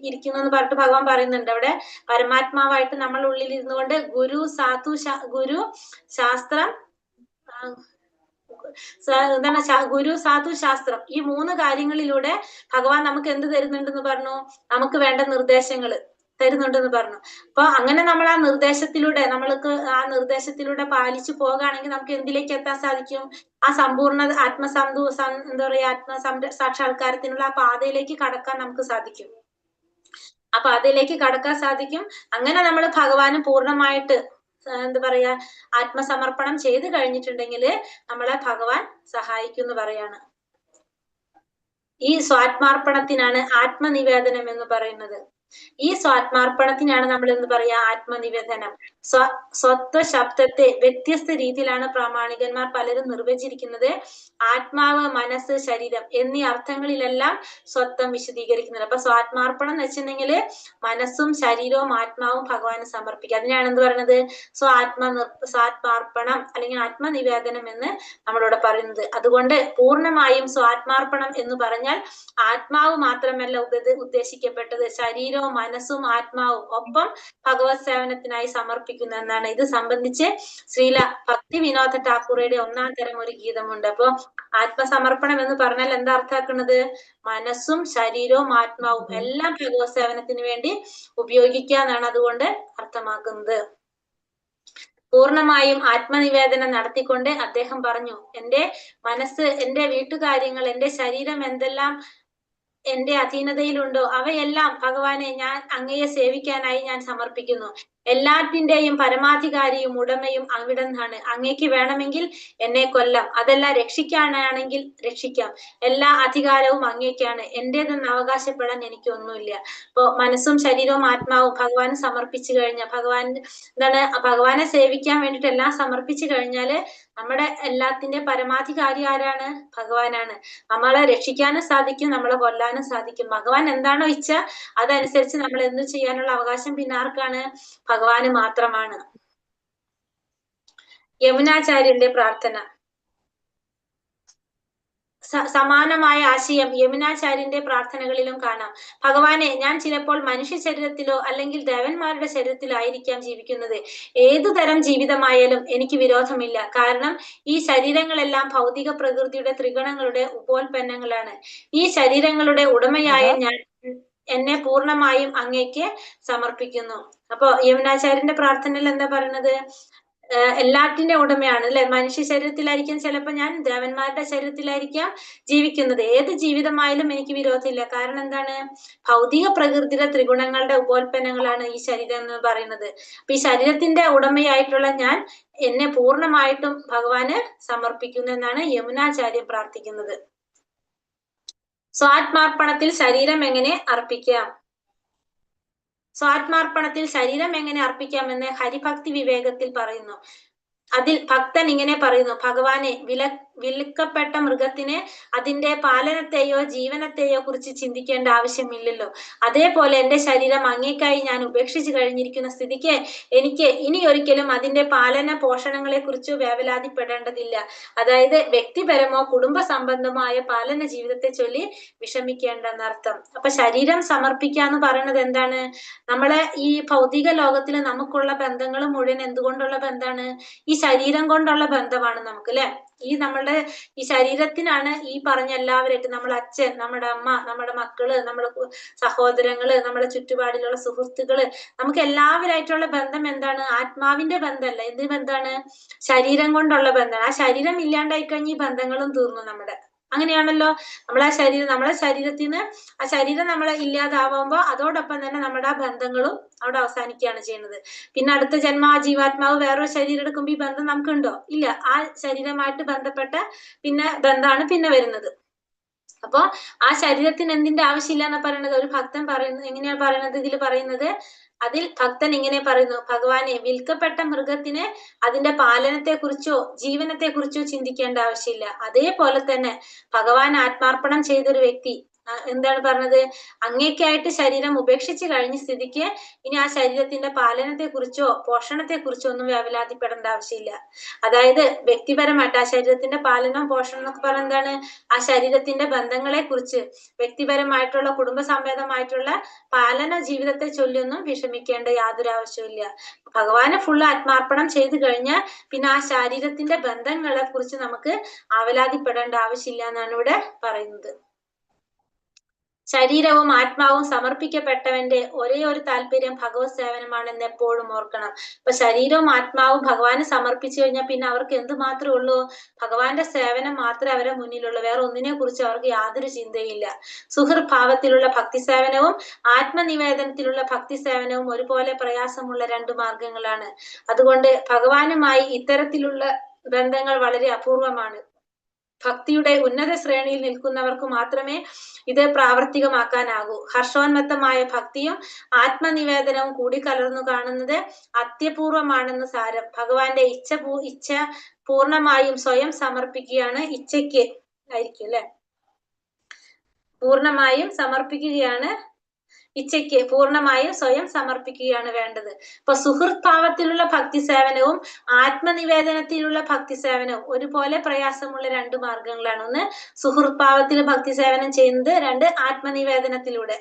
ഇരിക്കുന്നു എന്ന് പറഞ്ഞിട്ട് ഭഗവാൻ പറയുന്നുണ്ട്. അവിടെ പരമാത്മാവായിട്ട് നമ്മളുള്ളിൽ ഇരുന്നു കൊണ്ട് ഗുരു സാധു ഗുരു ശാസ്ത്രം എന്താണ് ഗുരു സാധു ശാസ്ത്രം, ഈ 3 കാര്യങ്ങളിലൂടെ ഭഗവാൻ നമുക്ക് എന്ത് തരുന്നുണ്ടെന്ന് പറഞ്ഞു? നമുക്ക് വേണ്ട നിർദ്ദേശങ്ങള് തരുന്നുണ്ടെന്ന് പറഞ്ഞു. അപ്പൊ അങ്ങനെ നമ്മൾ ആ നിർദ്ദേശത്തിലൂടെ നമ്മൾക്ക് ആ നിർദ്ദേശത്തിലൂടെ പാലിച്ചു പോകുകയാണെങ്കിൽ നമുക്ക് എന്തിലേക്ക് എത്താൻ സാധിക്കും? ആ സമ്പൂർണ്ണ എന്താ പറയാ, സാക്ഷാത്കാരത്തിനുള്ള ആ പാതയിലേക്ക് കടക്കാൻ നമുക്ക് സാധിക്കും. ആ പാതയിലേക്ക് കടക്കാൻ സാധിക്കും. അങ്ങനെ നമ്മൾ ഭഗവാന് പൂർണ്ണമായിട്ട് എന്താ പറയാ ആത്മസമർപ്പണം ചെയ്തു കഴിഞ്ഞിട്ടുണ്ടെങ്കിൽ നമ്മളെ ഭഗവാൻ സഹായിക്കും എന്ന് പറയാണ്. ഈ സ്വാത്മാർപ്പണത്തിനാണ് ആത്മനിവേദനം എന്ന് പറയുന്നത്. ഈ സ്വാത്മാർപ്പണത്തിനാണ് നമ്മൾ എന്ന് പറയാ ആത്മനിവേദനം. സ്വത്വ ശബ്ദത്തെ വ്യത്യസ്ത രീതിയിലാണ് പ്രാമാണികന്മാർ പലരും നിർവചിച്ചിരിക്കുന്നത്. ആത്മാവ്, മനസ്സ്, ശരീരം എന്നീ അർത്ഥങ്ങളിലെല്ലാം സ്വത്വം വിശദീകരിക്കുന്നുണ്ട്. അപ്പൊ സ്വാത്മാർപ്പണം എന്ന് വെച്ചിട്ടുണ്ടെങ്കിൽ മനസ്സും ശരീരവും ആത്മാവും ഭഗവാന് സമർപ്പിക്കുക. അതിനാണ് എന്ത് പറയുന്നത്? സ്വാത്മാർപ്പണം അല്ലെങ്കിൽ ആത്മനിവേദനം എന്ന് നമ്മളോട് പറയുന്നത്. അതുകൊണ്ട് പൂർണ്ണമായും സ്വാത്മാർപ്പണം എന്ന് പറഞ്ഞാൽ ആത്മാവ് മാത്രമല്ല ഉദ്ദേശിക്കപ്പെട്ടത്, ശരീരവും മനസ്സും ആത്മാവും ഒപ്പം ഭഗവത് സേവനത്തിനായി സമർപ്പിക്കുന്നു എന്നാണ്. ഇത് സംബന്ധിച്ച് ശ്രീല ഭക്തി വിനോദ ഠാക്കൂറയുടെ 1-ാം തരം ഒരു ഗീതമുണ്ട്. അപ്പൊ ആത്മസമർപ്പണം എന്ന് പറഞ്ഞാൽ എന്താ അർത്ഥാക്കുന്നത്? മനസ്സും ശരീരവും ആത്മാവും എല്ലാം ഭഗവത് സേവനത്തിന് വേണ്ടി ഉപയോഗിക്കുക എന്നാണ് അതുകൊണ്ട് അർത്ഥമാക്കുന്നത്. പൂർണ്ണമായും ആത്മനിവേദനം നടത്തിക്കൊണ്ട് അദ്ദേഹം പറഞ്ഞു, എന്റെ മനസ്സ്, എന്റെ വീട്ടുകാര്യങ്ങൾ, എന്റെ ശരീരം എന്തെല്ലാം എന്റെ അധീനതയിലുണ്ടോ അവയെല്ലാം ഭഗവാനെ ഞാൻ അങ്ങയെ സേവിക്കാനായി ഞാൻ സമർപ്പിക്കുന്നു. എല്ലാറ്റിന്റെയും പരമാധികാരിയും ഉടമയും അവിടുന്നാണ്. അങ്ങയ്ക്ക് വേണമെങ്കിൽ എന്നെ കൊല്ലാം, അതല്ല രക്ഷിക്കാനാണെങ്കിൽ രക്ഷിക്കാം. എല്ലാ അധികാരവും അങ്ങയ്ക്കാണ്, എന്റേതെന്ന് അവകാശപ്പെടാൻ എനിക്കൊന്നുമില്ല. അപ്പൊ മനസ്സും ശരീരവും ആത്മാവും ഭഗവാന് സമർപ്പിച്ചു കഴിഞ്ഞാൽ, ഭഗവാൻ എന്താണ് ഭഗവാനെ സേവിക്കാൻ വേണ്ടിയിട്ട് എല്ലാം സമർപ്പിച്ചു കഴിഞ്ഞാല് നമ്മുടെ എല്ലാത്തിന്റെ പരമാധികാരി ആരാണ്? ഭഗവാനാണ്. നമ്മളെ രക്ഷിക്കാനും സാധിക്കും, നമ്മളെ കൊല്ലാനും സാധിക്കും. ഭഗവാൻ എന്താണോ ഇച്ഛ അതനുസരിച്ച് നമ്മൾ എന്തു ചെയ്യാനുള്ള അവകാശം പിന്നെ ആർക്കാണ്? ഭഗവാന് മാത്രമാണ്. യമുനാചാര്യന്റെ പ്രാർത്ഥന. സമാനമായ ആശയം യമുനാചാര്യന്റെ പ്രാർത്ഥനകളിലും കാണാം. ഭഗവാനെ, ഞാൻ ചിലപ്പോൾ മനുഷ്യ ശരീരത്തിലോ അല്ലെങ്കിൽ ദേവന്മാരുടെ ശരീരത്തിലോ ആയിരിക്കാം ജീവിക്കുന്നത്. ഏതു തരം ജീവിതമായാലും എനിക്ക് വിരോധമില്ല. കാരണം ഈ ശരീരങ്ങളെല്ലാം ഭൗതിക പ്രകൃതിയുടെ ത്രിഗുണങ്ങളുടെ ഉപോൽപ്പന്നങ്ങളാണ്. ഈ ശരീരങ്ങളുടെ ഉടമയായ ഞാൻ എന്നെ പൂർണ്ണമായും അങ്ങേക്ക് സമർപ്പിക്കുന്നു. അപ്പൊ യമുനാചാര്യന്റെ പ്രാർത്ഥനയിൽ എന്താ പറയുന്നത്? എല്ലാറ്റിന്റെ ഉടമയാണ് അല്ലെ? മനുഷ്യ ശരീരത്തിലായിരിക്കാം, ചിലപ്പോ ഞാൻ ദേവന്മാരുടെ ശരീരത്തിലായിരിക്കാം ജീവിക്കുന്നത്. ഏത് ജീവിതമായാലും എനിക്ക് വിരോധമില്ല. കാരണം എന്താണ്? ഭൗതിക പ്രകൃതിയുടെ ത്രിഗുണങ്ങളുടെ ഉപോൽപ്പന്നങ്ങളാണ് ഈ ശരീരം എന്ന് പറയുന്നത്. അപ്പൊ ഈ ശരീരത്തിന്റെ ഉടമയായിട്ടുള്ള ഞാൻ എന്നെ പൂർണ്ണമായിട്ടും ഭഗവാന് സമർപ്പിക്കുന്നു എന്നാണ് യമുനാചാര്യൻ പ്രാർത്ഥിക്കുന്നത്. സ്വാത്മാർപ്പണത്തിൽ ശരീരം എങ്ങനെ അർപ്പിക്കാം? സ്വാത്മാർപ്പണത്തിൽ ശരീരം എങ്ങനെ അർപ്പിക്കാമെന്ന് ഹരിഭക്തി വിവേകത്തിൽ പറയുന്നു. അതിൽ ഭക്തൻ ഇങ്ങനെ പറയുന്നു: ഭഗവാനെ, വിൽക്കപ്പെട്ട മൃഗത്തിന് അതിന്റെ പാലനത്തെയോ ജീവനത്തെയോ കുറിച്ച് ചിന്തിക്കേണ്ട ആവശ്യമില്ലല്ലോ. അതേപോലെ എന്റെ ശരീരം അങ്ങേക്കായി ഞാൻ ഉപേക്ഷിച്ചു കഴിഞ്ഞിരിക്കുന്ന സ്ഥിതിക്ക് എനിക്ക് ഇനി ഒരിക്കലും അതിന്റെ പാലന പോഷണങ്ങളെ കുറിച്ച് വേവലാതിപ്പെടേണ്ടതില്ല. അതായത് വ്യക്തിപരമോ കുടുംബ സംബന്ധമായ പാലന ജീവിതത്തെ ചൊല്ലി വിഷമിക്കേണ്ടെന്നർത്ഥം. അപ്പൊ ശരീരം സമർപ്പിക്കാന്ന് പറയുന്നത് എന്താണ്? നമ്മളെ ഈ ഭൗതിക ലോകത്തിൽ നമുക്കുള്ള ബന്ധങ്ങൾ മുഴുവൻ എന്തുകൊണ്ടുള്ള ബന്ധാണ്? ഈ ശരീരം കൊണ്ടുള്ള ബന്ധമാണ് നമുക്ക്, അല്ലെ? ഈ നമ്മളുടെ ഈ ശരീരത്തിനാണ് ഈ പറഞ്ഞ എല്ലാവരായിട്ടും, നമ്മളെ അച്ഛൻ, നമ്മുടെ അമ്മ, നമ്മുടെ മക്കള്, നമ്മുടെ സഹോദരങ്ങള്, നമ്മുടെ ചുറ്റുപാടിലുള്ള സുഹൃത്തുക്കള്, നമുക്ക് എല്ലാവരായിട്ടുള്ള ബന്ധം എന്താണ്? ആത്മാവിന്റെ ബന്ധമല്ല. എന്ത് ബന്ധമാണ്? ശരീരം കൊണ്ടുള്ള ബന്ധമാണ്. ആ ശരീരം ഇല്ലാണ്ടായി കഴിഞ്ഞ ഈ ബന്ധങ്ങളും തീർന്നു നമ്മുടെ. അങ്ങനെയാണല്ലോ നമ്മളെ ശരീരം, നമ്മളെ ശരീരത്തിന് ആ ശരീരം നമ്മളെ ഇല്ലാതാവുമ്പോ അതോടൊപ്പം തന്നെ നമ്മുടെ ആ ബന്ധങ്ങളും അവിടെ അവസാനിക്കുകയാണ് ചെയ്യുന്നത്. പിന്നെ അടുത്ത ജന്മ ആ ജീവാത്മാവ് വേറൊരു ശരീരം എടുക്കുമ്പോ ഈ ബന്ധം നമുക്കുണ്ടോ? ഇല്ല. ആ ശരീരമായിട്ട് ബന്ധപ്പെട്ട പിന്നെ ബന്ധമാണ് പിന്നെ വരുന്നത്. അപ്പൊ ആ ശരീരത്തിന് എന്തിന്റെ ആവശ്യമില്ല എന്നാ പറയണത്? ഒരു ഭക്തൻ പറയുന്നത് എങ്ങനെയാ പറയണത്? ഇതിൽ പറയുന്നത്, അതിൽ ഭക്തൻ ഇങ്ങനെ പറയുന്നു: ഭഗവാനെ, വിൽക്കപ്പെട്ട മൃഗത്തിന് അതിന്റെ പാലനത്തെ കുറിച്ചോ ജീവനത്തെ കുറിച്ചോ ചിന്തിക്കേണ്ട ആവശ്യമില്ല. അതേപോലെ തന്നെ ഭഗവാൻ ആത്മാർപ്പണം ചെയ്തൊരു വ്യക്തി എന്താണ് പറഞ്ഞത്? അങ്ങേക്കായിട്ട് ശരീരം ഉപേക്ഷിച്ച് കഴിഞ്ഞ സ്ഥിതിക്ക് ഇനി ആ ശരീരത്തിന്റെ പാലനത്തെ കുറിച്ചോ പോഷണത്തെ കുറിച്ചോ ഒന്നും വേവലാതിപ്പെടേണ്ട ആവശ്യമില്ല. അതായത് വ്യക്തിപരമായിട്ട് ആ ശരീരത്തിന്റെ പാലനം പോഷണം എന്നൊക്കെ പറഞ്ഞാൽ എന്താണ്? ആ ശരീരത്തിന്റെ ബന്ധങ്ങളെ കുറിച്ച് വ്യക്തിപരമായിട്ടുള്ള കുടുംബസമേതമായിട്ടുള്ള പാലന ജീവിതത്തെ ചൊല്ലിയൊന്നും വിഷമിക്കേണ്ട യാതൊരു ആവശ്യമില്ല. ഭഗവാനെ ഫുള്ള് ആത്മാർപ്പണം ചെയ്തു കഴിഞ്ഞാൽ പിന്നെ ആ ശരീരത്തിന്റെ ബന്ധങ്ങളെ കുറിച്ച് നമുക്ക് ആവലാതിപ്പെടേണ്ട ആവശ്യമില്ല എന്നാണ് ഇവിടെ പറയുന്നത്. ശരീരവും ആത്മാവും സമർപ്പിക്കപ്പെട്ടവന്റെ ഒരേ ഒരു താല്പര്യം ഭഗവത് സേവനമാണെന്ന് എപ്പോഴും ഓർക്കണം. അപ്പൊ ശരീരവും ആത്മാവും ഭഗവാന് സമർപ്പിച്ചു കഴിഞ്ഞാൽ പിന്നെ അവർക്ക് എന്ത് മാത്രമേ ഉള്ളൂ? ഭഗവാന്റെ സേവനം മാത്രമേ അവരെ മുന്നിലുള്ളൂ. വേറെ ഒന്നിനെ കുറിച്ച് അവർക്ക് യാതൊരു ചിന്തയില്ല. സുഹൃദ്ഭാവത്തിലുള്ള ഭക്തി സേവനവും ആത്മനിവേദനത്തിലുള്ള ഭക്തി സേവനവും ഒരുപോലെ പ്രയാസമുള്ള രണ്ടു മാർഗങ്ങളാണ്. അതുകൊണ്ട് ഭഗവാനുമായി ഇത്തരത്തിലുള്ള ബന്ധങ്ങൾ വളരെ അപൂർവമാണ്. ഭക്തിയുടെ ഉന്നത ശ്രേണിയിൽ നിൽക്കുന്നവർക്ക് മാത്രമേ ഇത് പ്രാവർത്തികമാക്കാനാകൂ. ഹർഷോന്മത്തമായ ഭക്തിയും ആത്മനിവേദനവും കൂടിക്കലർന്നു കാണുന്നത് അത്യപൂർവമാണെന്ന് സാരം. ഭഗവാന്റെ ഇച്ഛ പൂർണ്ണമായും സ്വയം സമർപ്പിക്കുകയാണ് ഇച്ഛയ്ക്ക് ആയിരിക്കും അല്ലെ? പൂർണ്ണമായും സമർപ്പിക്കുകയാണ് ഇച്ഛയ്ക്ക് പൂർണ്ണമായും സ്വയം സമർപ്പിക്കുകയാണ് വേണ്ടത്. അപ്പൊ സുഹൃത്ഭാവത്തിലുള്ള ഭക്തി സേവനവും ആത്മനിവേദനത്തിലുള്ള ഭക്തി സേവനവും ഒരുപോലെ പ്രയാസമുള്ള രണ്ടു മാർഗങ്ങളാണ്. ഒന്ന് സുഹൃത്ഭാവത്തിൽ ഭക്തി സേവനം ചെയ്യുന്നത്, രണ്ട് ആത്മനിവേദനത്തിലൂടെ.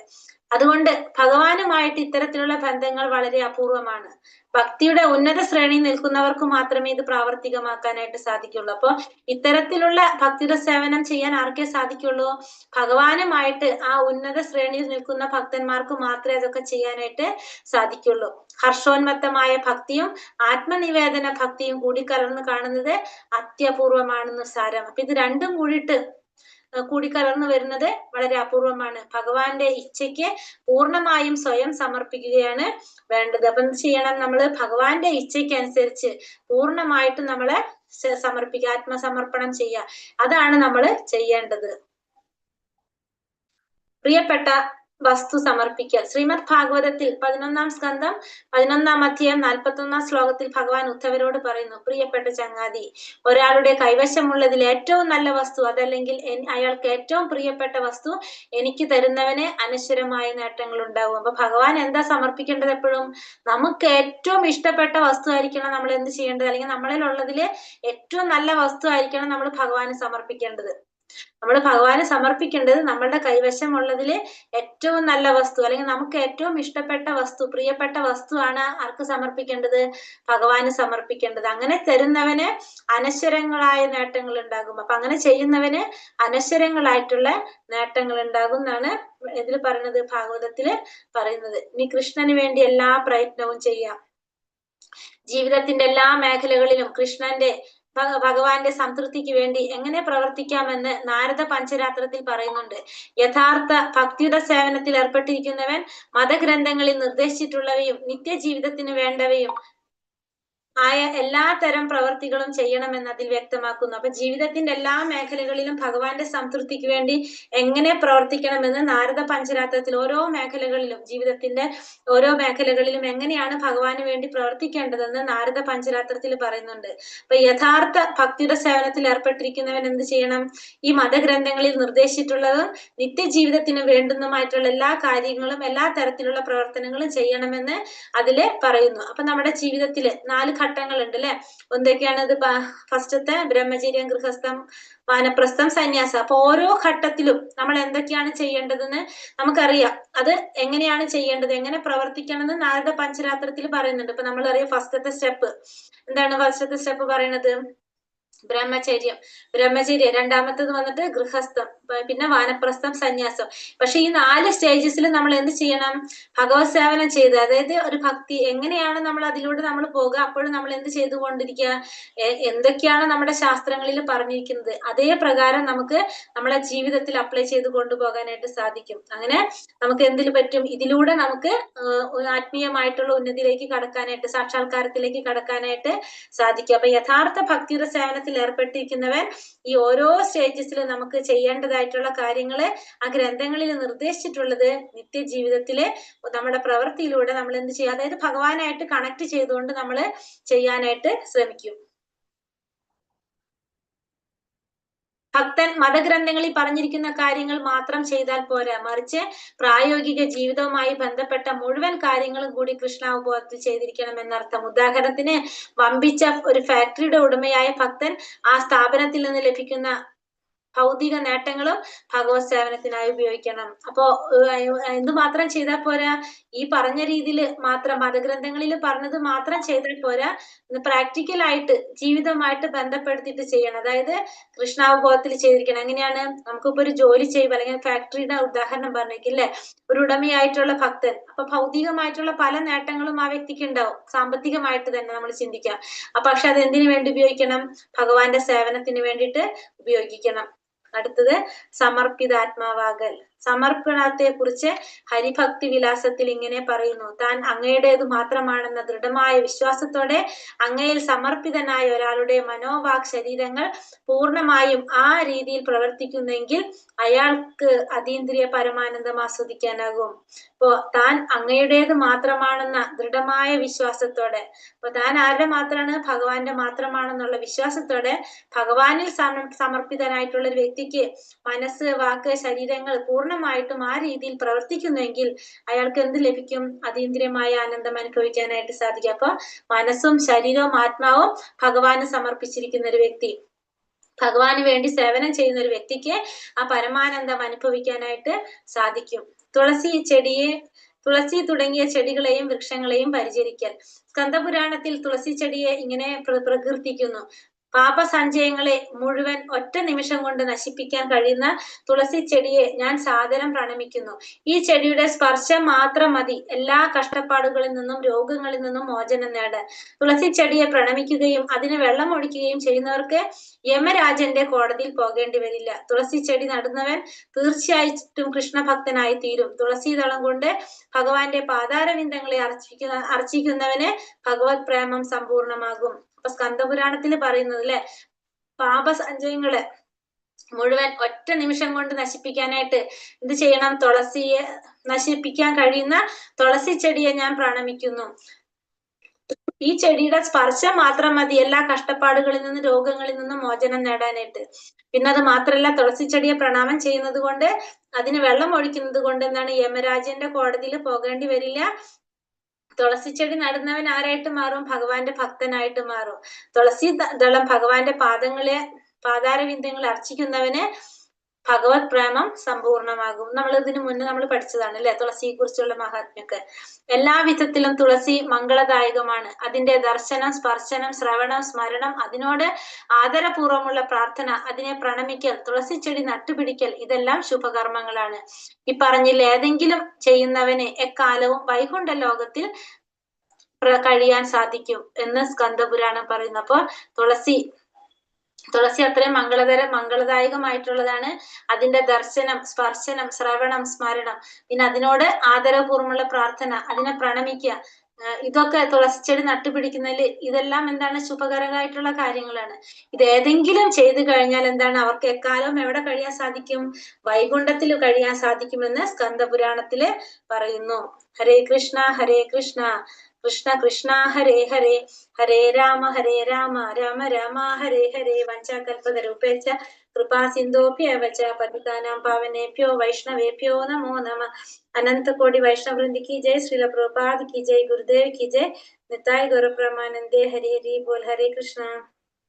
അതുകൊണ്ട് ഭഗവാനുമായിട്ട് ഇത്തരത്തിലുള്ള ബന്ധങ്ങൾ വളരെ അപൂർവമാണ്. ഭക്തിയുടെ ഉന്നത ശ്രേണിയിൽ നിൽക്കുന്നവർക്ക് മാത്രമേ ഇത് പ്രാവർത്തികമാക്കാനായിട്ട് സാധിക്കുള്ളൂ. അപ്പൊ ഇത്തരത്തിലുള്ള ഭക്തിയുടെ സേവനം ചെയ്യാൻ ആർക്കേ സാധിക്കുള്ളൂ? ഭഗവാനുമായിട്ട് ആ ഉന്നത ശ്രേണിയിൽ നിൽക്കുന്ന ഭക്തന്മാർക്ക് മാത്രമേ അതൊക്കെ ചെയ്യാനായിട്ട് സാധിക്കുള്ളൂ. ഹർഷോന്മത്തമായ ഭക്തിയും ആത്മനിവേദന ഭക്തിയും കൂടിക്കലർന്ന് കാണുന്നത് അത്യപൂർവമാണെന്ന് സാരം. അപ്പൊ ഇത് രണ്ടും കൂടിയിട്ട് കൂടിക്കലർന്നു വരുന്നത് വളരെ അപൂർവമാണ്. ഭഗവാന്റെ ഇച്ഛയ്ക്ക് പൂർണ്ണമായും സ്വയം സമർപ്പിക്കുകയാണ് വേണ്ടത്. അപ്പൊ എന്ത് ചെയ്യണം? നമ്മള് ഭഗവാന്റെ ഇച്ഛയ്ക്ക് അനുസരിച്ച് പൂർണ്ണമായിട്ടും നമ്മളെ സമർപ്പിക്കുക, ആത്മസമർപ്പണം ചെയ്യുക. അതാണ് നമ്മൾ ചെയ്യേണ്ടത്. പ്രിയപ്പെട്ട വസ്തു സമർപ്പിക്കൽ. ശ്രീമദ് ഭാഗവതത്തിൽ 11-ാം സ്കന്ധം 11-ാം അധ്യായം 41-ാം ശ്ലോകത്തിൽ ഭഗവാൻ ഉദ്ധവരോട് പറയുന്നു: പ്രിയപ്പെട്ട ചങ്ങാതി, ഒരാളുടെ കൈവശമുള്ളതിൽ ഏറ്റവും നല്ല വസ്തു, അതല്ലെങ്കിൽ അയാൾക്ക് ഏറ്റവും പ്രിയപ്പെട്ട വസ്തു എനിക്ക് തരുന്നവന് അനശ്വരമായ നേട്ടങ്ങൾ ഉണ്ടാകും. അപ്പൊ ഭഗവാൻ എന്താ സമർപ്പിക്കേണ്ടത്? എപ്പോഴും നമുക്ക് ഏറ്റവും ഇഷ്ടപ്പെട്ട വസ്തു ആയിരിക്കണം നമ്മൾ എന്ത് ചെയ്യേണ്ടത്, അല്ലെങ്കിൽ നമ്മളിലുള്ളതില് ഏറ്റവും നല്ല വസ്തു ആയിരിക്കണം നമ്മൾ ഭഗവാന് സമർപ്പിക്കേണ്ടത്. നമ്മൾ ഭഗവാന് സമർപ്പിക്കേണ്ടത് നമ്മളുടെ കൈവശമുള്ളതില് ഏറ്റവും നല്ല വസ്തു, അല്ലെങ്കിൽ നമുക്ക് ഏറ്റവും ഇഷ്ടപ്പെട്ട വസ്തു, പ്രിയപ്പെട്ട വസ്തുവാണ് ആർക്ക് സമർപ്പിക്കേണ്ടത്? ഭഗവാന് സമർപ്പിക്കേണ്ടത്. അങ്ങനെ തരുന്നവന് അനശ്വരങ്ങളായ നേട്ടങ്ങൾ ഉണ്ടാകും. അപ്പൊ അങ്ങനെ ചെയ്യുന്നവന് അനശ്വരങ്ങളായിട്ടുള്ള നേട്ടങ്ങൾ ഉണ്ടാകും എന്നാണ് ഇതിൽ പറയുന്നത്, ഭാഗവതത്തില് പറയുന്നത്. ഇനി കൃഷ്ണന് വേണ്ടി എല്ലാ പ്രയത്നവും ചെയ്യാം. ജീവിതത്തിന്റെ എല്ലാ മേഖലകളിലും കൃഷ്ണന്റെ ഭഗവാന്റെ സംതൃപ്തിക്ക് വേണ്ടി എങ്ങനെ പ്രവർത്തിക്കാമെന്ന് നാരദ പഞ്ചരാത്രത്തിൽ പറയുന്നുണ്ട്. യഥാർത്ഥ ഭക്തിയുടെ സേവനത്തിൽ ഏർപ്പെട്ടിരിക്കുന്നവൻ മതഗ്രന്ഥങ്ങളിൽ നിർദ്ദേശിച്ചിട്ടുള്ളവയും നിത്യജീവിതത്തിന് വേണ്ടവയും ആയ എല്ലാ തരം പ്രവർത്തികളും ചെയ്യണമെന്ന് അതിൽ വ്യക്തമാക്കുന്നു. അപ്പൊ ജീവിതത്തിന്റെ എല്ലാ മേഖലകളിലും ഭഗവാന്റെ സംതൃപ്തിക്ക് വേണ്ടി എങ്ങനെ പ്രവർത്തിക്കണമെന്ന് നാരദ പഞ്ചരാത്രത്തിൽ ഓരോ മേഖലകളിലും, ജീവിതത്തിന്റെ ഓരോ മേഖലകളിലും എങ്ങനെയാണ് ഭഗവാന് വേണ്ടി പ്രവർത്തിക്കേണ്ടതെന്ന് നാരദ പഞ്ചരാത്രത്തിൽ പറയുന്നുണ്ട്. അപ്പൊ യഥാർത്ഥ ഭക്തിയുടെ സേവനത്തിൽ ഏർപ്പെട്ടിരിക്കുന്നവൻ എന്ത് ചെയ്യണം? ഈ മതഗ്രന്ഥങ്ങളിൽ നിർദ്ദേശിച്ചിട്ടുള്ളതും നിത്യജീവിതത്തിന് വേണ്ടുന്നതുമായിട്ടുള്ള എല്ലാ കാര്യങ്ങളും എല്ലാ തരത്തിലുള്ള പ്രവർത്തനങ്ങളും ചെയ്യണമെന്ന് അതില് പറയുന്നു. അപ്പൊ നമ്മുടെ ജീവിതത്തില് 4 ഘട്ടങ്ങളുണ്ട് അല്ലെ? എന്തൊക്കെയാണ് ഇത്? ഫസ്റ്റത്തെ ബ്രഹ്മചര്യം, ഗൃഹസ്ഥം, വാനപ്രസ്ഥം, സന്യാസം. അപ്പൊ ഓരോ ഘട്ടത്തിലും നമ്മൾ എന്തൊക്കെയാണ് ചെയ്യേണ്ടതെന്ന് നമുക്കറിയാം. അത് എങ്ങനെയാണ് ചെയ്യേണ്ടത്, എങ്ങനെ പ്രവർത്തിക്കണം എന്ന് നാരദ പഞ്ചരാത്രത്തിൽ പറയുന്നുണ്ട്. ഇപ്പൊ നമ്മളറിയാം ഫസ്റ്റത്തെ സ്റ്റെപ്പ് എന്താണ്? ഫസ്റ്റത്തെ സ്റ്റെപ്പ് പറയണത് ബ്രഹ്മചര്യം. ബ്രഹ്മചര്യം. രണ്ടാമത്തത് വന്നിട്ട് ഗൃഹസ്ഥം, പിന്നെ വാനപ്രസ്ഥം, സന്യാസം. പക്ഷെ ഈ 4 സ്റ്റേജസിൽ നമ്മൾ എന്ത് ചെയ്യണം? ഭഗവത് സേവനം ചെയ്ത്, അതായത് ഒരു ഭക്തി എങ്ങനെയാണ് നമ്മൾ അതിലൂടെ നമ്മൾ പോകുക, അപ്പോഴും നമ്മൾ എന്ത് ചെയ്തുകൊണ്ടിരിക്കുക, എന്തൊക്കെയാണ് നമ്മുടെ ശാസ്ത്രങ്ങളിൽ പറഞ്ഞിരിക്കുന്നത് അതേ പ്രകാരം നമുക്ക് നമ്മളെ ജീവിതത്തിൽ അപ്ലൈ ചെയ്ത് കൊണ്ടുപോകാനായിട്ട് സാധിക്കും. അങ്ങനെ നമുക്ക് എന്തിൽ പറ്റും? ഇതിലൂടെ നമുക്ക് ആത്മീയമായിട്ടുള്ള ഉന്നതിയിലേക്ക് കടക്കാനായിട്ട്, സാക്ഷാത്കാരത്തിലേക്ക് കടക്കാനായിട്ട് സാധിക്കും. അപ്പൊ യഥാർത്ഥ ഭക്തിയുടെ സേവനത്തിൽ ഏർപ്പെട്ടിരിക്കുന്നവൻ ഈ ഓരോ സ്റ്റേജസിലും നമുക്ക് ചെയ്യേണ്ടതായിട്ടുള്ള കാര്യങ്ങള് ആ ഗ്രന്ഥങ്ങളിൽ നിർദ്ദേശിച്ചിട്ടുള്ളത് നിത്യജീവിതത്തില് നമ്മുടെ പ്രവൃത്തിയിലൂടെ നമ്മൾ എന്ത് ചെയ്യുക, അതായത് ഭഗവാനായിട്ട് കണക്ട് ചെയ്തുകൊണ്ട് നമ്മൾ ചെയ്യാനായിട്ട് ശ്രമിക്കും. ഭക്തൻ മതഗ്രന്ഥങ്ങളിൽ പറഞ്ഞിരിക്കുന്ന കാര്യങ്ങൾ മാത്രം ചെയ്താൽ പോരാ, മറിച്ച് പ്രായോഗിക ജീവിതവുമായി ബന്ധപ്പെട്ട മുഴുവൻ കാര്യങ്ങളും കൂടി കൃഷ്ണാവബോധത്തിൽ ചെയ്തിരിക്കണം എന്നർത്ഥം. ഉദാഹരണത്തിന്, വമ്പിച്ച ഒരു ഫാക്ടറിയുടെ ഉടമയായ ഭക്തൻ ആ സ്ഥാപനത്തിൽ നിന്ന് ലഭിക്കുന്ന ഭൗതിക നേട്ടങ്ങളും ഭഗവത് സേവനത്തിനായി ഉപയോഗിക്കണം. അപ്പോ എന്തുമാത്രം ചെയ്താൽ പോരാ? ഈ പറഞ്ഞ രീതിയിൽ മാത്രം, മതഗ്രന്ഥങ്ങളിൽ പറഞ്ഞത് മാത്രം ചെയ്താൽ പോരാ, പ്രാക്ടിക്കലായിട്ട് ജീവിതമായിട്ട് ബന്ധപ്പെടുത്തിയിട്ട് ചെയ്യണം. അതായത് കൃഷ്ണാവബോധത്തിൽ ചെയ്തിരിക്കണം. എങ്ങനെയാണ്? നമുക്കിപ്പോ ഒരു ജോലി ചെയ്യുക, അല്ലെങ്കിൽ ഫാക്ടറിയുടെ ഉദാഹരണം പറഞ്ഞേക്കില്ലേ, ഒരു ഉടമയായിട്ടുള്ള ഭക്തൻ, അപ്പൊ ഭൗതികമായിട്ടുള്ള പല നേട്ടങ്ങളും ആ വ്യക്തിക്ക് ഉണ്ടാവും, സാമ്പത്തികമായിട്ട് തന്നെ നമ്മൾ ചിന്തിക്കാം. അപ്പൊ പക്ഷെ അത് എന്തിനു വേണ്ടി ഉപയോഗിക്കണം? ഭഗവാന്റെ സേവനത്തിന് വേണ്ടിയിട്ട് ഉപയോഗിക്കണം. അടുത്തത് സമർപ്പിതാത്മാവാകൽ. സമർപ്പണത്തെ കുറിച്ച് ഹരിഭക്തി വിലാസത്തിൽ ഇങ്ങനെ പറയുന്നു: താൻ അങ്ങയുടേത് മാത്രമാണെന്ന ദൃഢമായ വിശ്വാസത്തോടെ അങ്ങയിൽ സമർപ്പിതനായ ഒരാളുടെ മനോവാക് ശരീരങ്ങൾ പൂർണ്ണമായും ആ രീതിയിൽ പ്രവർത്തിക്കുന്നെങ്കിൽ അയാൾക്ക് അതീന്ദ്രിയ പരമാനന്ദം ആസ്വദിക്കാനാകും. അപ്പോ താൻ അങ്ങയുടേത് മാത്രമാണെന്ന ദൃഢമായ വിശ്വാസത്തോടെ, അപ്പൊ താൻ ആരുടെ മാത്രമാണ്? ഭഗവാന്റെ മാത്രമാണെന്നുള്ള വിശ്വാസത്തോടെ ഭഗവാനിൽ സമർപ്പിതനായിട്ടുള്ള ഒരു വ്യക്തിക്ക് മനസ്സ്, വാക്ക്, ശരീരങ്ങൾ പൂർണ്ണമായിട്ടും ആ രീതിയിൽ പ്രവർത്തിക്കുന്നുവെങ്കിൽ അയാൾക്ക് എന്ത് ലഭിക്കും? അതീന്ദ്രിയമായ ആനന്ദം അനുഭവിക്കാനായിട്ട് സാധിക്കും. അപ്പൊ മനസ്സും ശരീരവും ആത്മാവും ഭഗവാന് സമർപ്പിച്ചിരിക്കുന്ന ഒരു വ്യക്തി, ഭഗവാന് വേണ്ടി സേവനം ചെയ്യുന്ന ഒരു വ്യക്തിക്ക് ആ പരമാനന്ദം അനുഭവിക്കാനായിട്ട് സാധിക്കും. തുളസി തുടങ്ങിയ ചെടികളെയും വൃക്ഷങ്ങളെയും പരിചരിക്കൽ. സ്കന്ദപുരാണത്തിൽ തുളസി ചെടിയെ ഇങ്ങനെ പ്രകീർത്തിക്കുന്നു: പാപസഞ്ചയങ്ങളെ മുഴുവൻ ഒറ്റ നിമിഷം കൊണ്ട് നശിപ്പിക്കാൻ കഴിയുന്ന തുളസി ചെടിയെ ഞാൻ സാദരം പ്രണമിക്കുന്നു. ഈ ചെടിയുടെ സ്പർശം മാത്രം മതി എല്ലാ കഷ്ടപ്പാടുകളിൽ നിന്നും രോഗങ്ങളിൽ നിന്നും മോചനം നേടാൻ. തുളസി ചെടിയെ പ്രണമിക്കുകയും അതിന് വെള്ളം ഒഴിക്കുകയും ചെയ്യുന്നവർക്ക് യമരാജന്റെ കോടതിയിൽ പോകേണ്ടി വരില്ല. തുളസി ചെടി നടുന്നവൻ തീർച്ചയായിട്ടും കൃഷ്ണഭക്തനായി തീരും. തുളസി ദളം കൊണ്ട് ഭഗവാന്റെ പാതാരവിന്ദങ്ങളെ അർച്ചിക്കുന്നവന് ഭഗവത് പ്രേമം സമ്പൂർണമാകും. അപ്പൊ സ്കന്ദപുരാണത്തിൽ പറയുന്നത് അല്ലെ, പാപസഞ്ചയങ്ങളെ മുഴുവൻ ഒറ്റ നിമിഷം കൊണ്ട് നശിപ്പിക്കാനായിട്ട് എന്ത് ചെയ്യണം? തുളസിയെ നശിപ്പിക്കാൻ കഴിയുന്ന തുളസി ചെടിയെ ഞാൻ പ്രണമിക്കുന്നു. ഈ ചെടിയുടെ സ്പർശം മാത്രം മതി എല്ലാ കഷ്ടപ്പാടുകളിൽ നിന്നും രോഗങ്ങളിൽ നിന്നും മോചനം നേടാനായിട്ട്. പിന്നെ അത് മാത്രല്ല, തുളസി ചെടിയെ പ്രണാമം ചെയ്യുന്നത് കൊണ്ട്, അതിന് വെള്ളം ഒഴിക്കുന്നത് കൊണ്ട് എന്താണ്, യമരാജന്റെ കോടതിയിൽ പോകേണ്ടി വരില്ല. തുളസി ചെടി നടുന്നവൻ ആരായിട്ട് മാറും? ഭഗവാന്റെ ഭക്തനായിട്ട് മാറും. തുളസി ദളം ഭഗവാന്റെ പാദാരവിന്ദങ്ങളെ അർച്ചിക്കുന്നവന് ഭഗവത് പ്രേമം സമ്പൂർണമാകും. നമ്മൾ ഇതിനു മുന്നേ നമ്മൾ പഠിച്ചതാണ് അല്ലെ തുളസിയെ കുറിച്ചുള്ള മഹാത്മ്യൊക്കെ. എല്ലാ വിധത്തിലും തുളസി മംഗളദായകമാണ്. അതിന്റെ ദർശനം, സ്പർശനം, ശ്രവണം, സ്മരണം, അതിനോട് ആദരപൂർവ്വമുള്ള പ്രാർത്ഥന, അതിനെ പ്രണമിക്കൽ, തുളസി ചെടി നട്ടുപിടിക്കൽ, ഇതെല്ലാം ശുഭകർമ്മങ്ങളാണ്. ഈ പറഞ്ഞിൽ ഏതെങ്കിലും ചെയ്യുന്നവന് എക്കാലവും വൈകുണ്ഠ ലോകത്തിൽ കഴിയാൻ സാധിക്കും എന്ന് സ്കന്ദപുരാണം പറയുന്നു. അപ്പൊ തുളസി തുളസി അത്രയും മംഗളദായകമായിട്ടുള്ളതാണ്. അതിന്റെ ദർശനം, സ്പർശനം, ശ്രവണം, സ്മരണം, പിന്നെ അതിനോട് ആദരപൂർവ്വമുള്ള പ്രാർത്ഥന, അതിനെ പ്രണമിക്കുക, ഇതൊക്കെ തുളസി ചെടി നട്ടുപിടിക്കുന്നതിൽ ഇതെല്ലാം എന്താണ് ശുഭകരമായിട്ടുള്ള കാര്യങ്ങളാണ്. ഇത് ഏതെങ്കിലും ചെയ്തു കഴിഞ്ഞാൽ എന്താണ് അവർക്ക് എക്കാലവും എവിടെ കഴിയാൻ സാധിക്കും? വൈകുണ്ഠത്തിൽ കഴിയാൻ സാധിക്കുമെന്ന് സ്കന്ദപുരാണത്തില് പറയുന്നു. ഹരേ കൃഷ്ണ ഹരേ കൃഷ്ണ കൃഷ്ണ കൃഷ്ണ ഹരേ ഹരേ, ഹരേ രാമ ഹരേ രാമ രാമ രാമ ഹരേ ഹരേ. വഞ്ചാകൽപതരൂപേച്ച കൃപാ സിന്ധോഭ്യവ ച പതിതാനാം പാവനേഭ്യോ വൈഷ്ണവേഭ്യോ നമോ നമ. അനന്തകോടി വൈഷ്ണവൃന്ദ കി ജയ്, ശ്രീല പ്രഭുപാദ് കി ജയ്, ഗുരുദേവ് കി ജയ്, നിതായ് ഗൗരപ്രമാനന്ദേ ഹരി ഹരി ബോൽ. ഹരേ കൃഷ്ണ.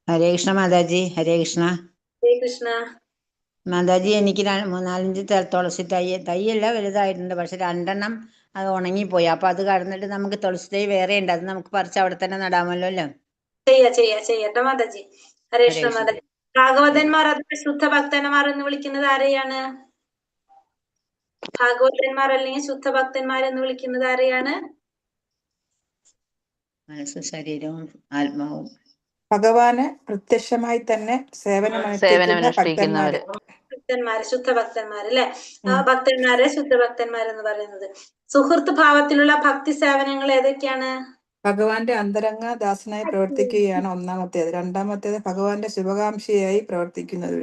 ഹരേ കൃഷ്ണ മാതാജി. ഹരേ കൃഷ്ണ. ഹരേ കൃഷ്ണ. മാതാജി, എനിക്ക് 4-5 തുളസി തൈയല്ല വലുതായിട്ടുണ്ട്. പക്ഷെ 2 എണ്ണം അത് ഉണങ്ങിപ്പോയി. അപ്പൊ അത് കടന്നിട്ട് നമുക്ക് തുളസി തൈ വേറെ ഉണ്ട്, അത് നമുക്ക് പറിച്ച് അവിടെ തന്നെ നടാമല്ലോ അല്ലേ? ചെയ്യാ ചെയ്യാ ചെയ്യട്ടോ മാതാജി. ഹരേ ഹരേ കൃഷ്ണ കൃഷ്ണ. മാതാജി. ഭാഗവതന്മാർ അഥവാ ശുദ്ധ ഭക്തന്മാർ എന്ന് വിളിക്കുന്നത് ആരെയാണ്? ഭാഗവതന്മാർ അല്ലെങ്കിൽ ശുദ്ധ ഭക്തന്മാർ എന്ന് വിളിക്കുന്നത് ആരെയാണ്? മനസ്സും ശരീരവും ആത്മാവും. ഭഗവാന് പ്രത്യക്ഷമായി തന്നെ സേവനമനുഷ്ഠിക്കുന്ന സേവനമനുഷ്ഠിക്കുന്നവര്. ഭക്തന്മാര്. ഭക്തന്മാര്, ശുദ്ധ ഭക്തന്മാര് അല്ലെ? ആ ഉം. ഭക്തന്മാരെ ശുദ്ധ ഭക്തന്മാരെന്ന് പറയുന്നത്. സുഹൃത്ത് ഭാവത്തിലുള്ള ഭക്തി സേവനങ്ങൾ ഏതൊക്കെയാണ്? ഭഗവാന്റെ അന്തരംഗ ദാസനായി പ്രവർത്തിക്കുകയാണ് ഒന്നാമത്തേത്. രണ്ടാമത്തേത് ഭഗവാന്റെ ശുഭകാംക്ഷിയായി പ്രവർത്തിക്കുന്നത്.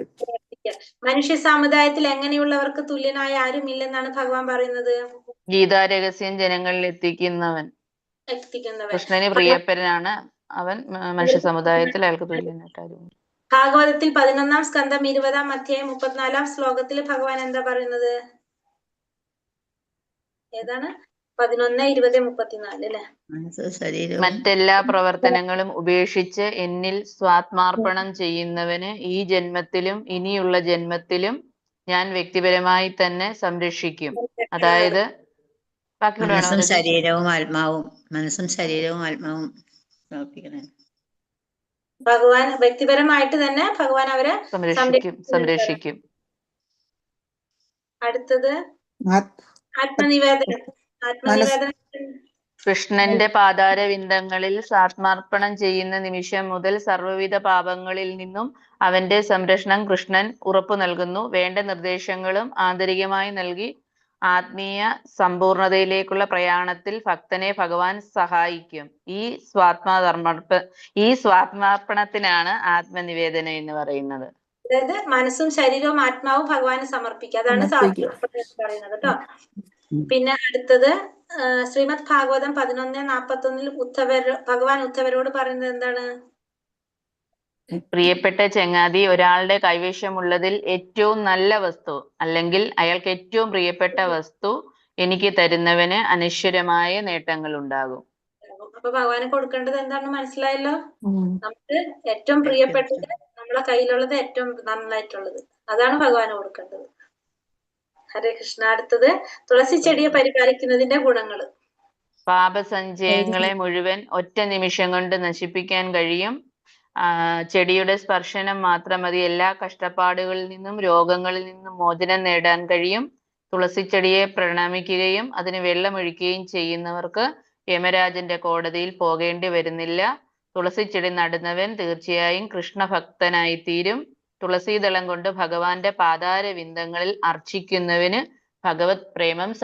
മനുഷ്യ സമുദായത്തിൽ എങ്ങനെയുള്ളവർക്ക് തുല്യനായ ആരുമില്ലെന്നാണ് ഭഗവാൻ പറയുന്നത്? ഗീതാരഹസ്യം ജനങ്ങളിൽ എത്തിക്കുന്നവൻ. എത്തിക്കുന്നവൻ. കൃഷ്ണന് പ്രിയപ്പെട്ടനാണ് അവൻ. മനുഷ്യ സമുദായത്തിൽ അയാൾക്ക് തുല്യനായിട്ട് ആരും. ഭാഗവതത്തിൽ 11-ാം സ്കന്ധം 20-ാം അധ്യായം 34-ാം ശ്ലോകത്തിൽ ഭഗവാൻ എന്താ പറയുന്നത്? ഏതാണ്? 11, 20, 34 അല്ലെ? മനസ്സും ശരീരവും. മറ്റെല്ലാ പ്രവർത്തനങ്ങളും ഉപേക്ഷിച്ച് എന്നിൽ സ്വാത്മാർപ്പണം ചെയ്യുന്നവന് ഈ ജന്മത്തിലും ഇനിയുള്ള ജന്മത്തിലും ഞാൻ വ്യക്തിപരമായി തന്നെ സംരക്ഷിക്കും. അതായത് ബാക്കി കൂടെ വേണോ മനസ്സും മാതാജി? ശരീരവും ആത്മാവും, മനസ്സും ശരീരവും ആത്മാവും സമർപ്പിക്കണേ. ഭഗവാൻ വ്യക്തിപരമായിട്ട് തന്നെ ഭഗവാൻ അവരെ സംരക്ഷിക്കും, സംരക്ഷിക്കും. അടുത്തത് ആത്മനിവേദനം. ആത്മനിവേദനം. കൃഷ്ണന്റെ പാതാരവിന്ദങ്ങളിൽ ആത്മാർപ്പണം ചെയ്യുന്ന നിമിഷം മുതൽ സർവ്വവിധ പാപങ്ങളിൽ നിന്നും അവന്റെ സംരക്ഷണം കൃഷ്ണൻ ഉറപ്പു നൽകുന്നു. വേണ്ട നിർദ്ദേശങ്ങളും ആന്തരികമായി നൽകി ആത്മീയ സമ്പൂർണതയിലേക്കുള്ള പ്രയാണത്തിൽ ഭക്തനെ ഭഗവാൻ സഹായിക്കും. ഈ സ്വാത്മാർപ്പണത്തിനാണ് ആത്മനിവേദനം എന്ന് പറയുന്നത്. അതായത് മനസ്സും ശരീരവും ആത്മാവും ഭഗവാന് സമർപ്പിക്കുക, അതാണ് സമർപ്പിക്കുക. ആത്മാർപ്പണം എന്ന് പറയുന്നത് കേട്ടോ. പിന്നെ അടുത്തത് ശ്രീമദ് ഭാഗവതം 11:41 ഭഗവാൻ ഉദ്ധവരോട് പറയുന്നത് എന്താണ്? പ്രിയപ്പെട്ട ചങ്ങാതി, ഒരാളുടെ കൈവശമുള്ളതിൽ ഏറ്റവും നല്ല വസ്തു അല്ലെങ്കിൽ അയാൾക്ക് ഏറ്റവും പ്രിയപ്പെട്ട വസ്തു എനിക്ക് തരുന്നവന് അനശ്വരമായ നേട്ടങ്ങൾ ഉണ്ടാകും. അപ്പൊ ഭഗവാന് കൊടുക്കേണ്ടത് എന്താണെന്ന് മനസ്സിലായല്ലോ? നമുക്ക് ഏറ്റവും പ്രിയപ്പെട്ടത്, നമ്മളെ കയ്യിലുള്ളത് ഏറ്റവും നന്നായിട്ടുള്ളത്, അതാണ് ഭഗവാന് കൊടുക്കേണ്ടത്. ഹരേ കൃഷ്ണ. അടുത്തത് തുളസി ചെടിയെ പരിപാലിക്കുന്നതിന്റെ ഗുണങ്ങള്. പാപസഞ്ചയങ്ങളെ മുഴുവൻ ഒറ്റ നിമിഷം കൊണ്ട് നശിപ്പിക്കാൻ കഴിയും. ചെടിയുടെ സ്പർശനം മാത്രം മതി, എല്ലാ കഷ്ടപ്പാടുകളിൽ നിന്നും രോഗങ്ങളിൽ നിന്നും മോചനം നേടാൻ കഴിയും. തുളസിച്ചെടിയെ പ്രണമിക്കുകയും അതിന് വെള്ളമൊഴിക്കുകയും ചെയ്യുന്നവർക്ക് യമരാജന്റെ കോടതിയിൽ പോകേണ്ടി വരുന്നില്ല. തുളസിച്ചെടി നടുന്നവൻ തീർച്ചയായും കൃഷ്ണഭക്തനായിത്തീരും. തുളസീദളം കൊണ്ട് ഭഗവാന്റെ പാതാരവിന്ദങ്ങളിൽ അർച്ചിക്കുന്നവന് ഭഗവത് പ്രേമം